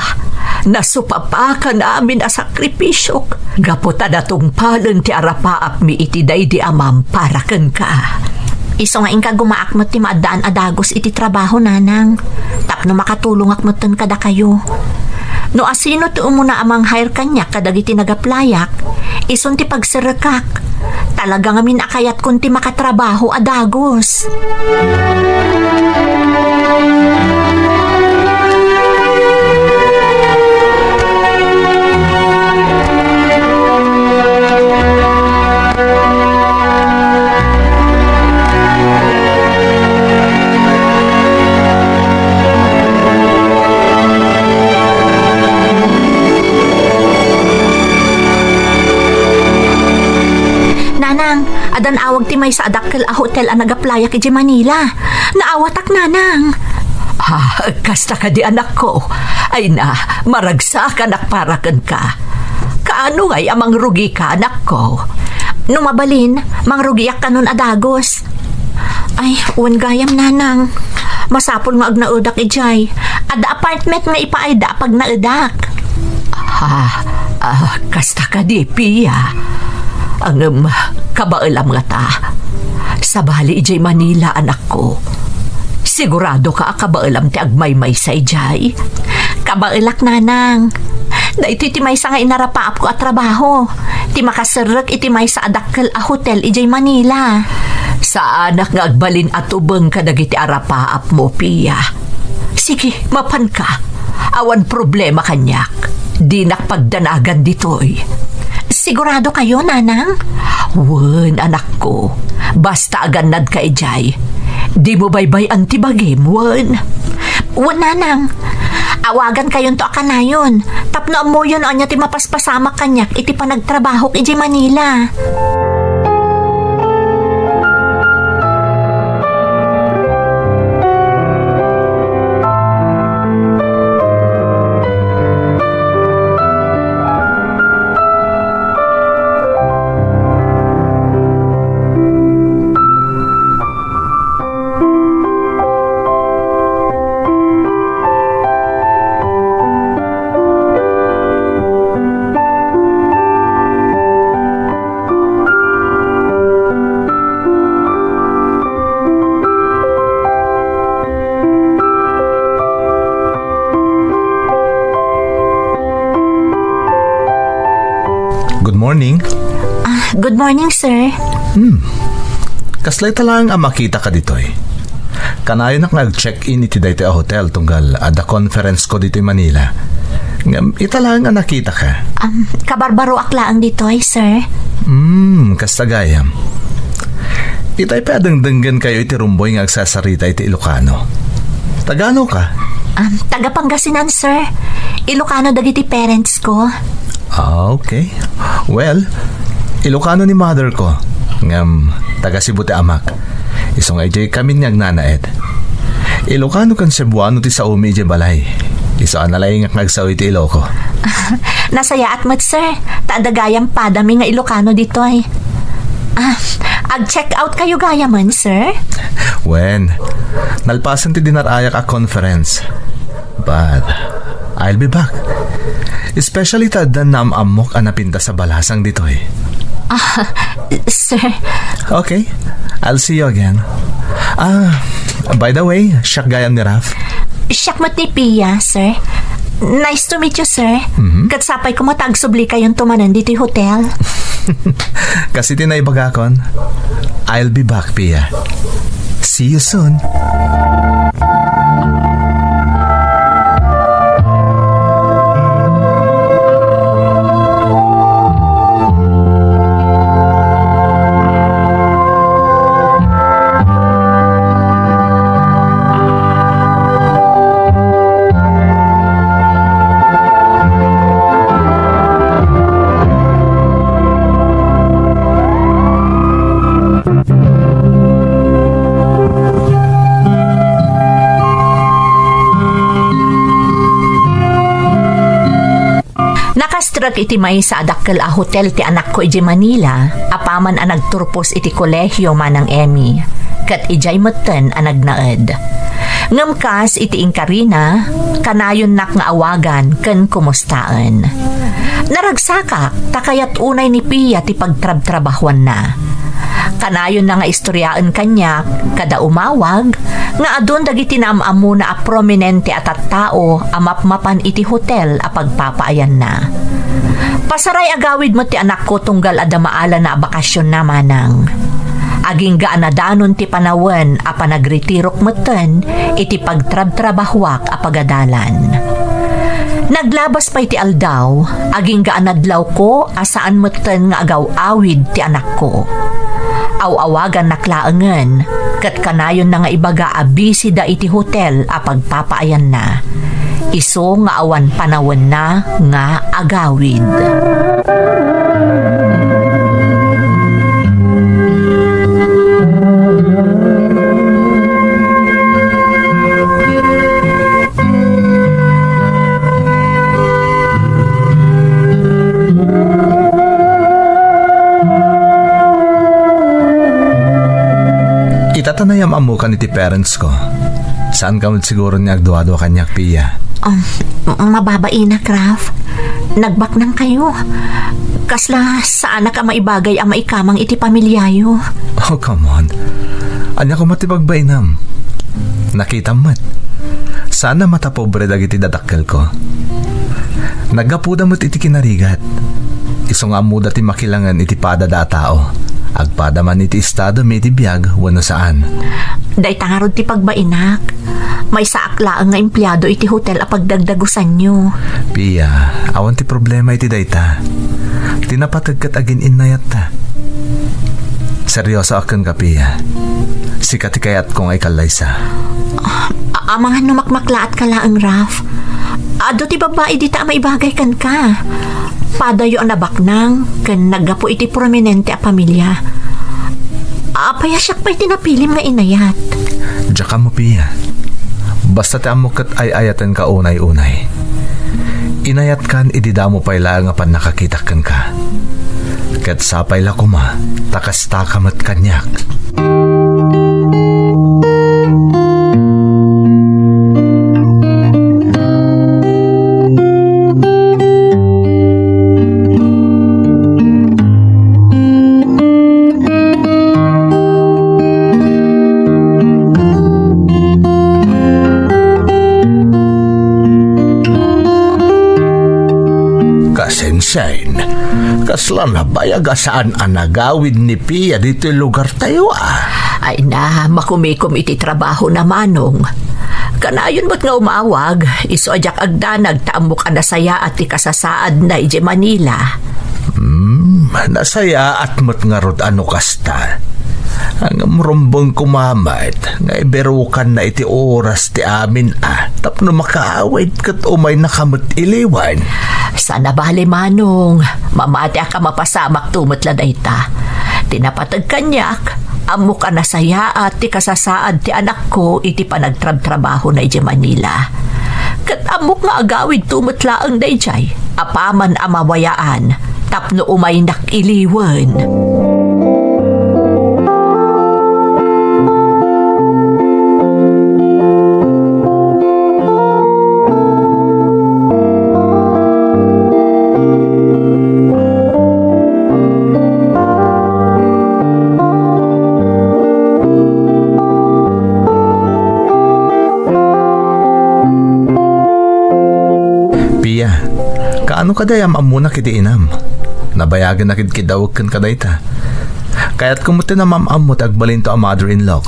nasupapakan amin a sakripisiok gapu ta natungpalen ti arapaapmi iti daydi amam para kenka. Isu nga inkagumaak met ti maaddaan a dagus iti trabaho, nanang, tapno makatulongak metten kadakayo. No asino ti umuna a mang-hire kaniak kadagiti nag-applyak, isun ti pagserrekak. Talaga ngamin a kayatkon ti makatrabaho a dagus. Nanang, addan awag ti maysa a dakkel a hotel a nag-applyak idiay Manila. Naawatak, nanang. Ah, kasta kadi, anakko? Ay na, maragsakanak para kenka. Kaano ngay a mangrugika, anakko? No mabalin, mangrugiak kanon a dagus. Ay, wen gayam, nanang. Masapul nga agnaedak idiay. Adda apartment nga ipaayda a pagnaedak. Ah, ah, kasta kadi, Pia. Ngem, kabaelam ngata. Sabali idiay Manila, anakko. Sigurado ka a kabaelam ti agmaymaysa idiay? Kabaelak, nanang. Daytoy ti maysa nga inarapaapko a trabaho. Ti makaserrek iti maysa a dakkel a hotel idiay Manila. Saanak nga agbalin a tubeng kadagiti arapaapmo, Pia. Sige, mapanka. Awan problema kaniak. Dinak pagdanagan ditoy. Sigurado kayo, nanang? Wen, anakko. Basta agannadka idiay. Dimo baybay-an ti bagim, wen. Wen, nanang. Awagan kayonto a kanayon. Tapno ammoyo no ania ti mapaspasamak kaniak iti panagtrabahok idiay Manila. Good morning. Ah, good morning, sir. Hmm. Kasla ita laeng a makitaka ditoy? Kanayonak nga ag-check-in iti daytoy a hotel tunggal adda conference ko ditoy Manila. Ngem ita laeng a nakitaka. Um, kabarbaroak laeng ditoy, sir. Hmm, kasta gayam. Itay pay a dengdenggenkayo iti rumboy nga agsasarita iti Ilocano. Taga-anoka? Um, taga Pangasinan, sir. Ilocano dagiti parents ko. Ah, okay. Well, Ilocano ni mother ko. Ngem, taga Cebu ti amak. Isu nga idiay kami nga agnanaed. Ilocano ken Cebuano ti saomi idiay balay. Isu a nalaingak nga agsao iti Iloco. Nasayaat met, sir. Ta adda gayam padami nga Ilocano ditoy. Ah, ag-check out kayo gayamen, sir? Wen, nalpasen ti dinar-ayak a conference. But I'll be back. Especially ta adda naam-ammok a napintas a balasang ditoy. Ah, sir. Okay. I'll see you again. Ah, by the way, siak gayam ni Raf. Siak met ni Pia, sir. Nice to meet you, sir. Mhm. Ket sapay koma ta agsubli kayon tumanen ditoy hotel. Kas iti naibagakon, I'll be back, Pia. See you soon. Nakastrek iti maysa a dakkel a hotel ti anakko idiay Manila, apaman a nagturpos iti kolehio manang Emmy, ket idiay metten a nagnaed. Ngem kas iti inkarina, kanayonnak nga awagan ken kumustaen. Naragsakak ta kayat unay ni Pia ti pagtrabtrabahuanna. Kanayonna nga istoryaen kaniak kada umawag nga adun dagiti naam-ammona a prominente a tattao a mapmapan iti hotel a pagpapaayanna. Pasaray agawid met ti anakko tunggal adda maalana a bakasionna, manang. Agingga a nadanon ti panawen a panagritirok metten iti pagtrabtrabahoak a pagadalan. Naglabas pay ti aldaw, agingga a nadlawko a saan metten nga agaw-awid ti anakko. Aw-awagannak laengen, ket kanayonna nga ibaga a busy da iti hotel a pagpapaayanna. Isu nga awan panawenna nga agawid. Ita ta nayam-ammokan iti parents ko. Saan ka met siguro nga agduadua kaniak, Pia? Um, mababainak, Raf. Nagbaknang kayo. Kasla saanak a maibagay a maikamang iti pamilyayo. Oh, come on. Ania koma ti pagbainam? Nakitam met. Saan a matapobre dagiti dadakkelko. Naggapuda met iti kinarigat. Isu nga ammoda ti makilangen iti padada a tao. Agpada man iti estadomi iti biag wenno saan. Dayta ngarud ti pagbainak. Maysaak laeng nga empleado iti hotel a pagdagdagusanyo. Pia, awan ti problema iti dayta. Ti napateg ket agin-innayatta. Seryosoak kenka, Pia. Sika ti kayatko nga ikallaysa. A-, amangan no makmaklaatka laeng, Raf. Adu ti babbai dita a maibagay kenka. Padayo a nabaknang ken naggapu iti prominente a pamilya. Apay a siak pay ti napilim nga inayat? Diak ammo, Pia. Basta ti ammok ket ay-ayatenka unay-unay. Inayatkan idi damo pay laeng a pannakakitak kenka. Ket sapay la koma ta kastaka met kaniak. Kasensen, kasla nabayag a saan a nagawid ni Pia ditoy lugartayo, a. Ay na, makumikom iti trabahona, Manong. Kanayon met nga umawag, isu a diak agdanag ta ammok a nasayaat ti kasasaadna idiay Manila. Hmm, nasayaat met ngarud a no kasta. Ngem rumbeng koma met nga ibirukanna iti oras ti amin a tapno makaawid ket umaynaka met iliwen. Saan a bale, Manong. Mamatiak a mapasamakto met la dayta. Ti napateg kaniak, ammok a nasayaat ti kasasaad ti anakko iti panagtrabtrabahona idiay Manila. Ket ammok nga agawidto met laeng daydiay, apaman a mawayaan, tapno umaynak iliwen. Pia, kaano kadi a yam-ammonak iti inam? Nabayagen a kidkidawek ken kadayta. Kayatko met ti namam-ammo ti agbalinto a mother-in-law.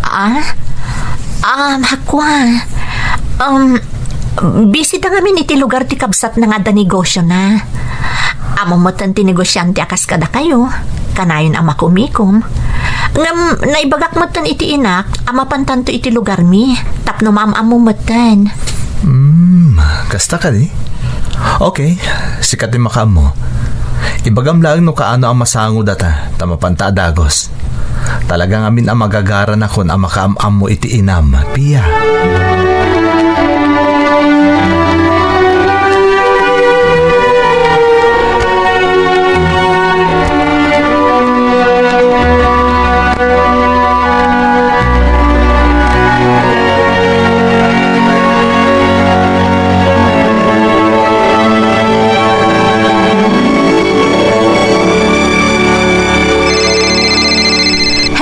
Ah? Um, hakua. Um, busy da ngamin iti lugar ti kabsatna nga adda negosiona. Ammom metten ti negosiante a kas kadakayo, kanayon a makumikom. Ngem naibagak metten iti inak a mapantanto iti lugarmi tapno maam-ammo metten. Hmm, kasta kadi? Okay, sika ti makaammo. Ibagam laeng no kaano a masango data, ta mapanta a dagos. Talaga ngamin a magagaranakon a makaam-ammo iti inam, Pia.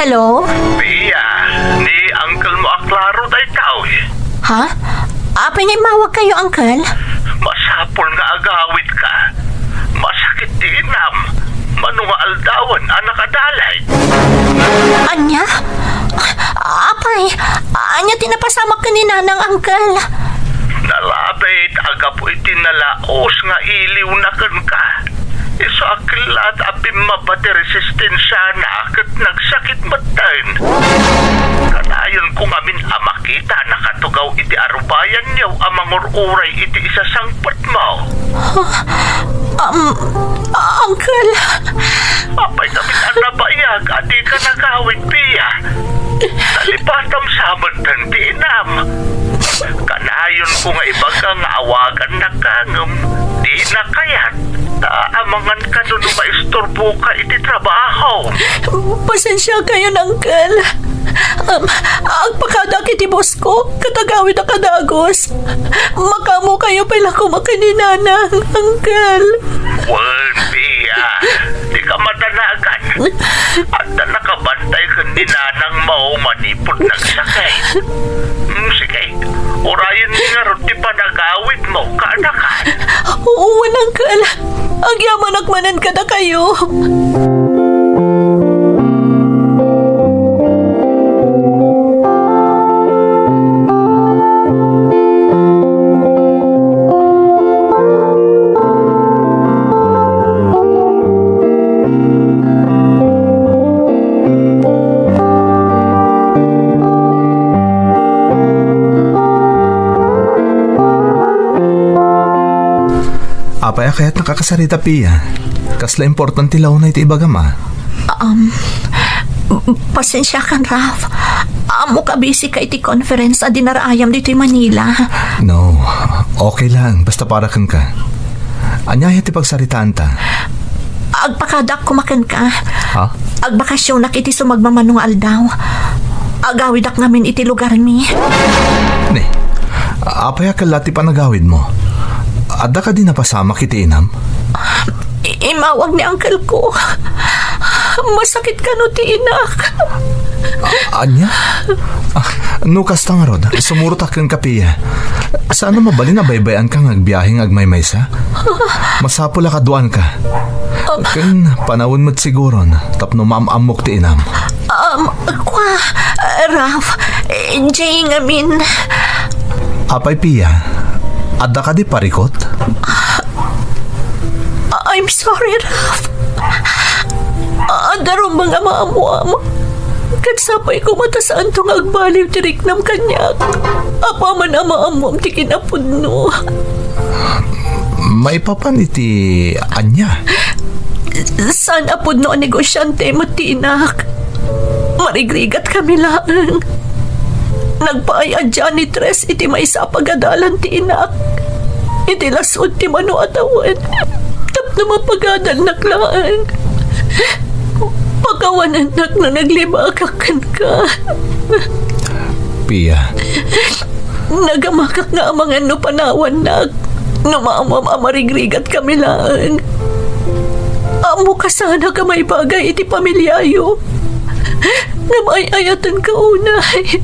Hello? Pia, ni uncle mo a Claro daytoy. Ha? Apay nga immawag kayo, uncle? Masapul nga agawidka. Masakit ti inam. Mano nga aldawen a nakadalit. Ania? Apay, ania ti napasamak ken ni nanang, uncle? Nalabit a gapu iti nalaus nga iliwna kenka. Isu a kellat a bimmaba ti resistensiana ket nagsakit metten. Kanayonko ngamin a makita nakatugaw iti arubayanyo a mangur-uray iti isasangpetmo. Um, uncle. Apay ngamin a nabayag a dika nagawid, Pia? Nalipatam sa metten ti inam. Kanayonko nga ibaga nga awagannak ngem dina kayat. Ta amangan kano no maisturboka iti trabaho. Pasensiakayon, uncle. Um, agpakadak iti boss ko, ket agawidak a dagus. Makaammokayo pay la koma ken ni nanang, uncle. Wen, Pia, dika madanagan. Adda nakabantay ken ni nanangmo manipud nagsakit. Hmm, sige, urayenmi ngarud ti panagawidmo, kaanakan. Wen, uncle. Agyamanak manen kadakayo. Apay a kayatnak a kasarita, Pia? Kasla importante la unay ti ibagam a? Um, pasensiakan, Ralph. Ammok a busy ka iti conference a dinaraayam ditoy Manila. No, okay lang. Basta para kenka. Ania aya ti pagsaritaanta? Agpakadak koma kenka. Ha? Agbakasyonak iti sumagmamano nga aldaw. Agawidak ngamin iti lugarmi. Ne, apay a kellat ti panagawidmo? Adda kadi napasamak iti inam? I-, imawag ni uncle ko. Masakit kano ti inak. A-, ania? Ah, no kasta ngarud, sumurotak kenka, Pia. Saan a mabalin a baybay-anka nga agbiahe nga agmaymaysa? Masapul a kaduaanka. Ken panawen met siguron tapno maam-ammok ti inam. Um, kua, Ralph, eh, Jay ngamin. Apay, Pia? Adda kadi parikut? I'm sorry, Ralph. Adda rumbeng a maammoam. Ket sapay koma ta saanto nga agbaliw ti riknam kaniak. Apaman a maammoam ti kinapudno. Maipapan iti ania? Saan a pudno a negosiante met ti inak. Marigrigat kami laeng. Nagpaay a janitress iti maysa a pagadalan ti inak. Iti lasud ti mano a tawen, tapno mapagadalnak laeng. Pakawanennak no naglibakak kenka. Pia. Nagamakak nga amangan no panawannak, no maammoam a marigrigat kami laeng. Ammok a saanak a maibagay iti pamiliayo. Ngem ay-ayatenka unay.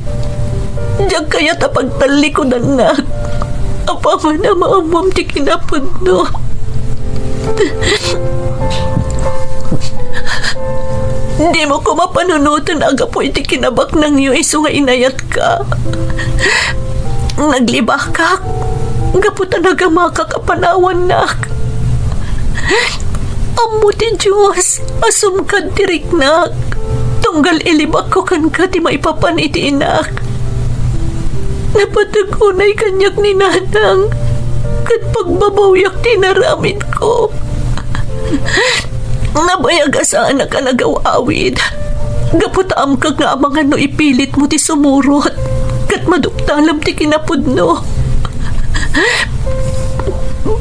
Diak kayat a pagtallikudannak. Apaman a maammoam ti kinapudno. Dimo koma panunoten a gapu iti kinabaknangyo isu nga inayatka. Naglibakak gapu ta nagamakak a panawannak. Ammo ti Dios a sumkad ti riknak, tunggal ilibakko kenka ti maipapan iti inak. Napateg unay kaniak ni Nanang, ket pagbabawyak ti inaramidko. Nabayag a saanak a nagaw-awid, gapu ta amkak nga amangan no ipilitmo ti sumurot, ket maduktalem ti kinapudno.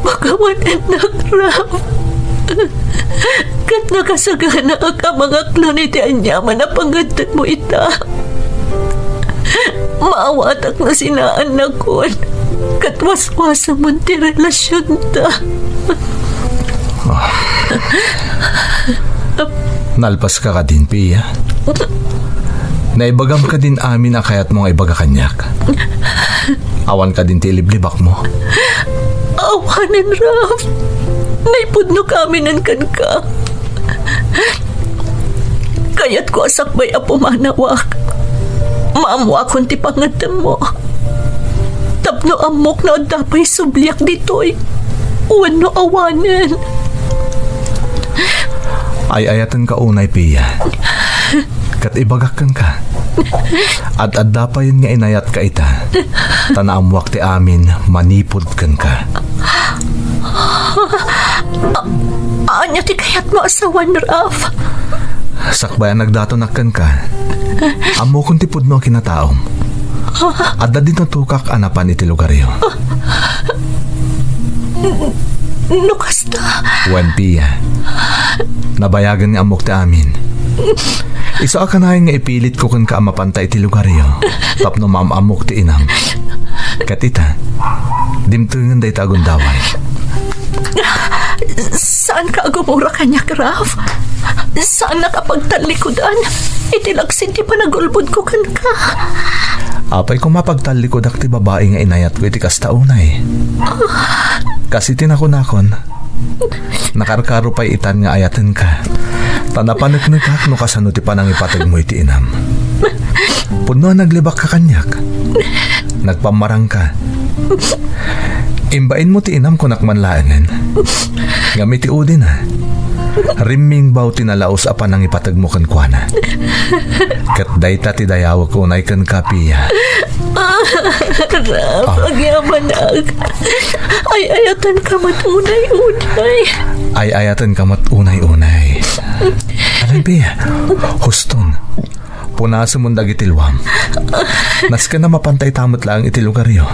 Pakawanennak, Ralph. Ket nakasaganaak a mangaklon iti aniaman a pangngeddengmo ita. Maawatak no sinaannakon ket waswasemon ti relasionta. Ah. Nalpaska kadin, Pia? Naibagam kadin amin a kayatmo nga ibaga kaniak? Awan kadin ti iliblibakmo? Awanen, Ralph. Naipudnok aminen kenka. Kayatko a sakbay a pumanawak, maammoakon ti pangngetemmo. Tapno ammok no adda pay subliak ditoy wenno awanen. Ay-ayatenka unay, Pia. Ket ibagak kenka, ad-adda payen nga inayatka ita, ta naammoak ti amin manipud kenka. Ania ti kayatmo a sawen, Ralph? Sakbay a nagdatonak kenka, ammokon ti pudno a kinataom. Adda dinatokak a napan iti lugaryo. No kasta. Wen, Pia. Nabayagen nga ammok ti amin. Isu a kanayon nga ipilitko kenka a mapanta iti lugaryo tapno maam-ammok ti inam. Ket ita, dimtengen dayta a gundaway. Saanka a gumura kaniak, Ralph? Saannak a pagtallikudan iti laksid ti panagulbodko kenka? Apay koma pagtallikudak ti babai nga inayatko iti kasta unay? Kas iti nakunakon, nakarkaro pay itan nga ayatenka. Ta napaneknekak no kasano ti panangipategmo iti inam. Pudno a naglibakka kaniak. Nagpammarangka. Imbainmo ti inam, kunak man laengen. Ngem iti udina, rimmingbaw ti nalaus a panangipategmo kenkuana. Ket dayta ti dayawek unay kenka, Pia. Ralph, agyamanak. Ay-ayatenka met unay-unay. Ay-ayatenka met unay-unay. Alam, Pia, huston. Punasemon dagiti luam. Nasken a mapanta ita met laeng iti lugaryo.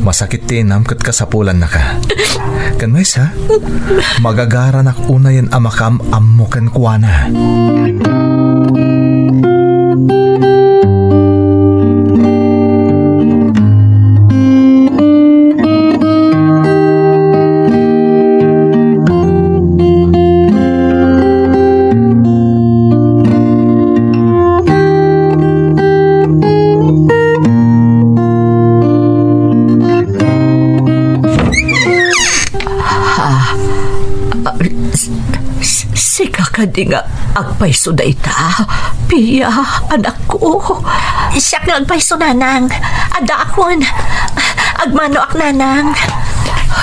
Masakit ti inam ket kasapulannaka. Ken maysa, magagaranak unayen a makaam-ammo kenkuana. Ah, ah, s-, s-, sika kadi nga agpayso dayta, Pia, anakko? Siak nga agpayso, nanang. Addaakon. Agmanoak, nanang.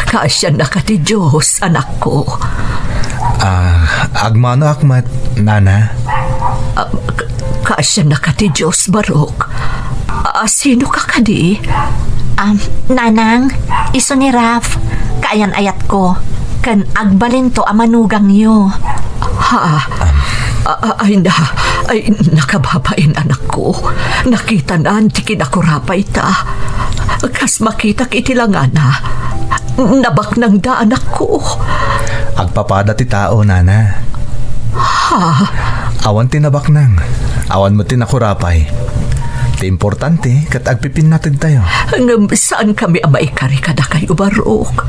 Kaasiannaka ti Dios, anakko. Ah, agmanoak met, nana. Ah, k-, kaasiannaka ti Dios, Barok. Ah, sinoka kadi? Am, nanang, isu ni Raf, kaayan-ayatko, ken agbalinto a manugangyo. Ha? Ah, ah, ay na, ay, nakababain, anakko. Nakitanan ti kinakurapayta. Kas makitak iti langana, nabaknangda, anakko. Agpapada ti tao, nana. Ha? Awan ti nabaknang, awan met ti nakurapay. Ti importante, ket agpipinnategtayo. Ngem saankami a maikari kadakayo, Barok.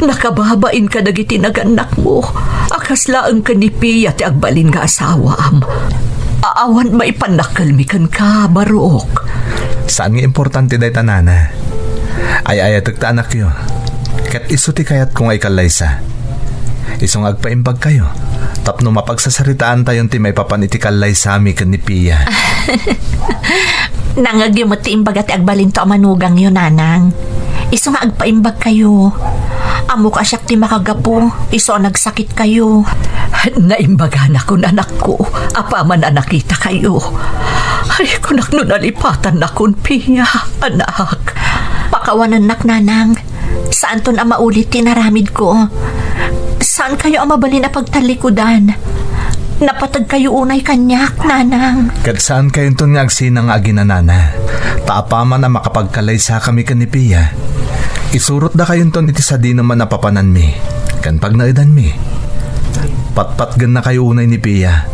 Nakababain kadagiti nagannakmo a kas laeng ken ni Pia ti agbalin nga asawam. A-, awan maipannakkelmi kenka, Barok. Saan nga importante dayta, nana. Ay-ayatek ta anakyo. Ket isu ti kayatko nga ikallaysa. Isu nga agpaimbagkayo tapno mapagsasaritaantayon ti maipapan iti kallaysami ken ni Pia. Nangngegyo met ti imbaga ti agbalinto a manugangyo, nanang. Isu nga agpaimbagkayo. Ammok a siak ti makagapu, isu a nagsakitkayo. Naimbaganakon, anakko, apaman a nakitakayo. Ay, kunak no nalipatannakon, Pia, anak. Pakawanennak, nanang. Saanton a maulit ti inaramidko. Saankayo a mabalin a pagtallikudan. Napategkayo unay kaniak, nanang. Ket saankayonton nga agsinang nga aginanana. Ta apaman a makapagkallaysakami ken ni Pia, isurotdakayonton iti sadinoman a papananmi ken pagnaedanmi. Patpatgennakayo unay ni Pia.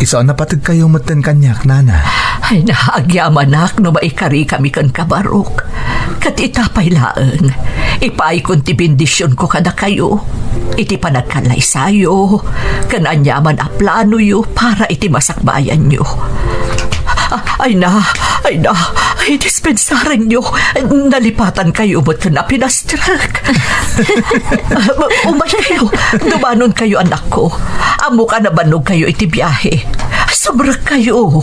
Isu a napategkayo metten kaniak, nana. Ay, naagyamanak no maikarikami kenka, Barok. Ket ita pay laeng, ipaykon ti bendisionko kadakayo iti panagkallaysayo ken aniaman a planoyo para iti masakbayanyo. Ah, ay na, ay na, ay, dispensarenyo. Nalipatan kayo met ken apinastrek. Ah, umay kayo, dumanon kayo, anakko. Ammok a nabannog kayo iti biahe. Sumrek kayo.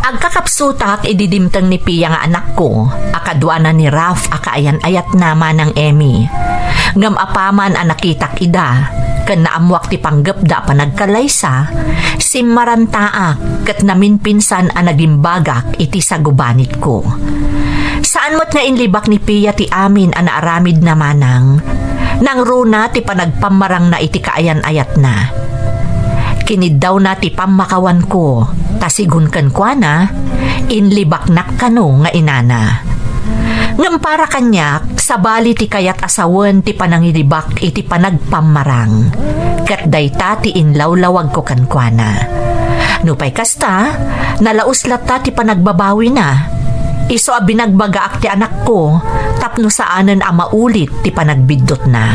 Agkakapsutak idi dimteng ni Pia nga anakko a kaduana ni Raf a kaayan-ayatna, Manang Emmy. Ngem apaman a nakitak ida, ken naammuak ti panggepda a panagkalaysa, simmarantaak ket naminpinsan a nagimbagak iti sagubanitko. Saan met nga inlibak ni Pia ti amin a naaramidna, Manang. Nangruna ti panagpammarangna iti kaayan-ayatna. Kiniddawna ti pammakawanko, ta sigun kenkuana, inlibaknak kano nga inana. Ngem para kaniak, sabali ti kayat a sawen ti panangilibak iti panagpammarang, ket dayta ti inlawlawagko kenkuana. Nupay kasta, nalaus latta ti panagbabawina. Isu a binagbagaak ti anakko tapno saanen a maulit ti panagbiddutna.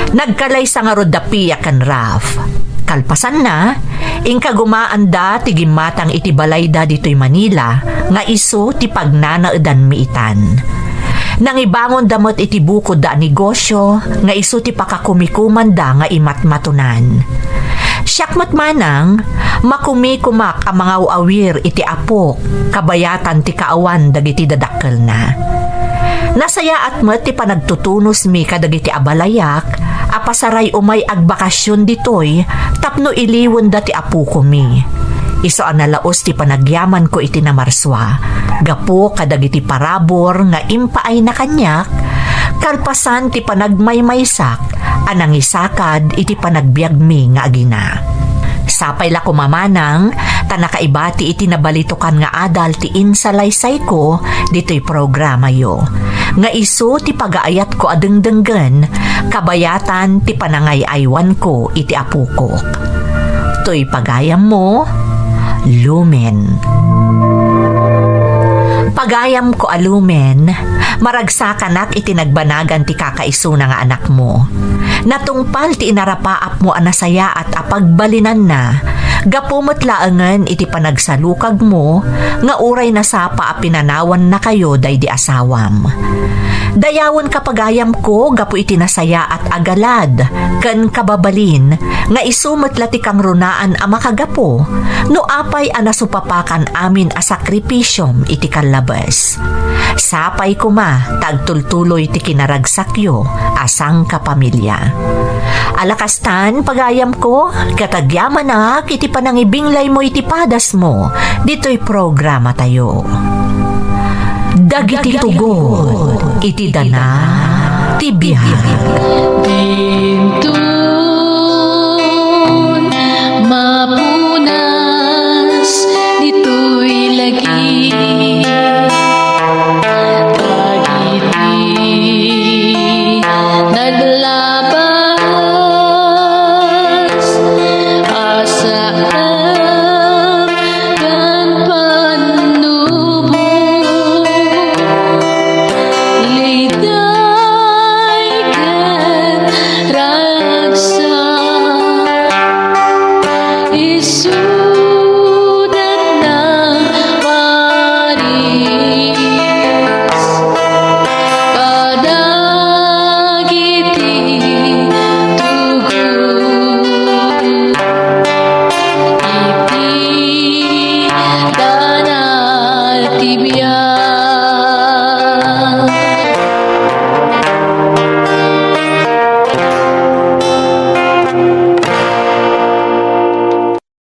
Nagkalaysa ngarud da Pia ken Raf. Kalpasanna, inkagumaanda ti gimmatang iti balayda ditoy Manila nga isu ti pagnanaedanmi itan. Nangibangonda met iti bukodda a negosio nga isu ti pakakumikomanda nga imatmatonan. Siak met manang, makumikomak a mangaw-awir iti apok kabayatan ti kaawan dagiti dadakkelna. Nasayaat met ti panagtutunosmi kadagiti abalayak a pasaray umay agbakasyon ditoy tapno iliwenda ti apokomi. Isu a nalaus ti panagyamanko iti namarsua gapu kadagiti parabur nga impaayna kaniak, kalpasan ti panagmaymaysak a nangisakad iti panagbiagmi nga agina. Sapay la koma manang ta nakaibati iti nabalitokan nga adal ti insalaysayko ditoy programayo, nga isu ti pagaayatko a dengdenggen kabayatan ti panangay-aywanko iti apokok. Toy pagayammo, Lumen. Pagayamko a Lumen, maragsakanak iti nagbanagan ti kakaisuna nga anakmo. Natungpal ti inarapaapmo a nasayaat a pagbalinanna, gapu met laengen iti panagsalukagmo nga uray nasapa a pinanawannakayo daydi asawam. Dayawenka pagayamko gapu iti nasayaat a galad ken kababalin nga isu met la ti kangrunaan a makagapu no apay a nasupapakan amin a sakripisiom iti kallabes. Sapay koma ta agtultuloy ti kinaragsakyo a sangkapamilya. Ala kastan, pagayamko, ket agyamanak iti panangibinglaymo iti padasmo ditoy programatayo. Dagiti tugot iti dana ti biag. Dinton mapu-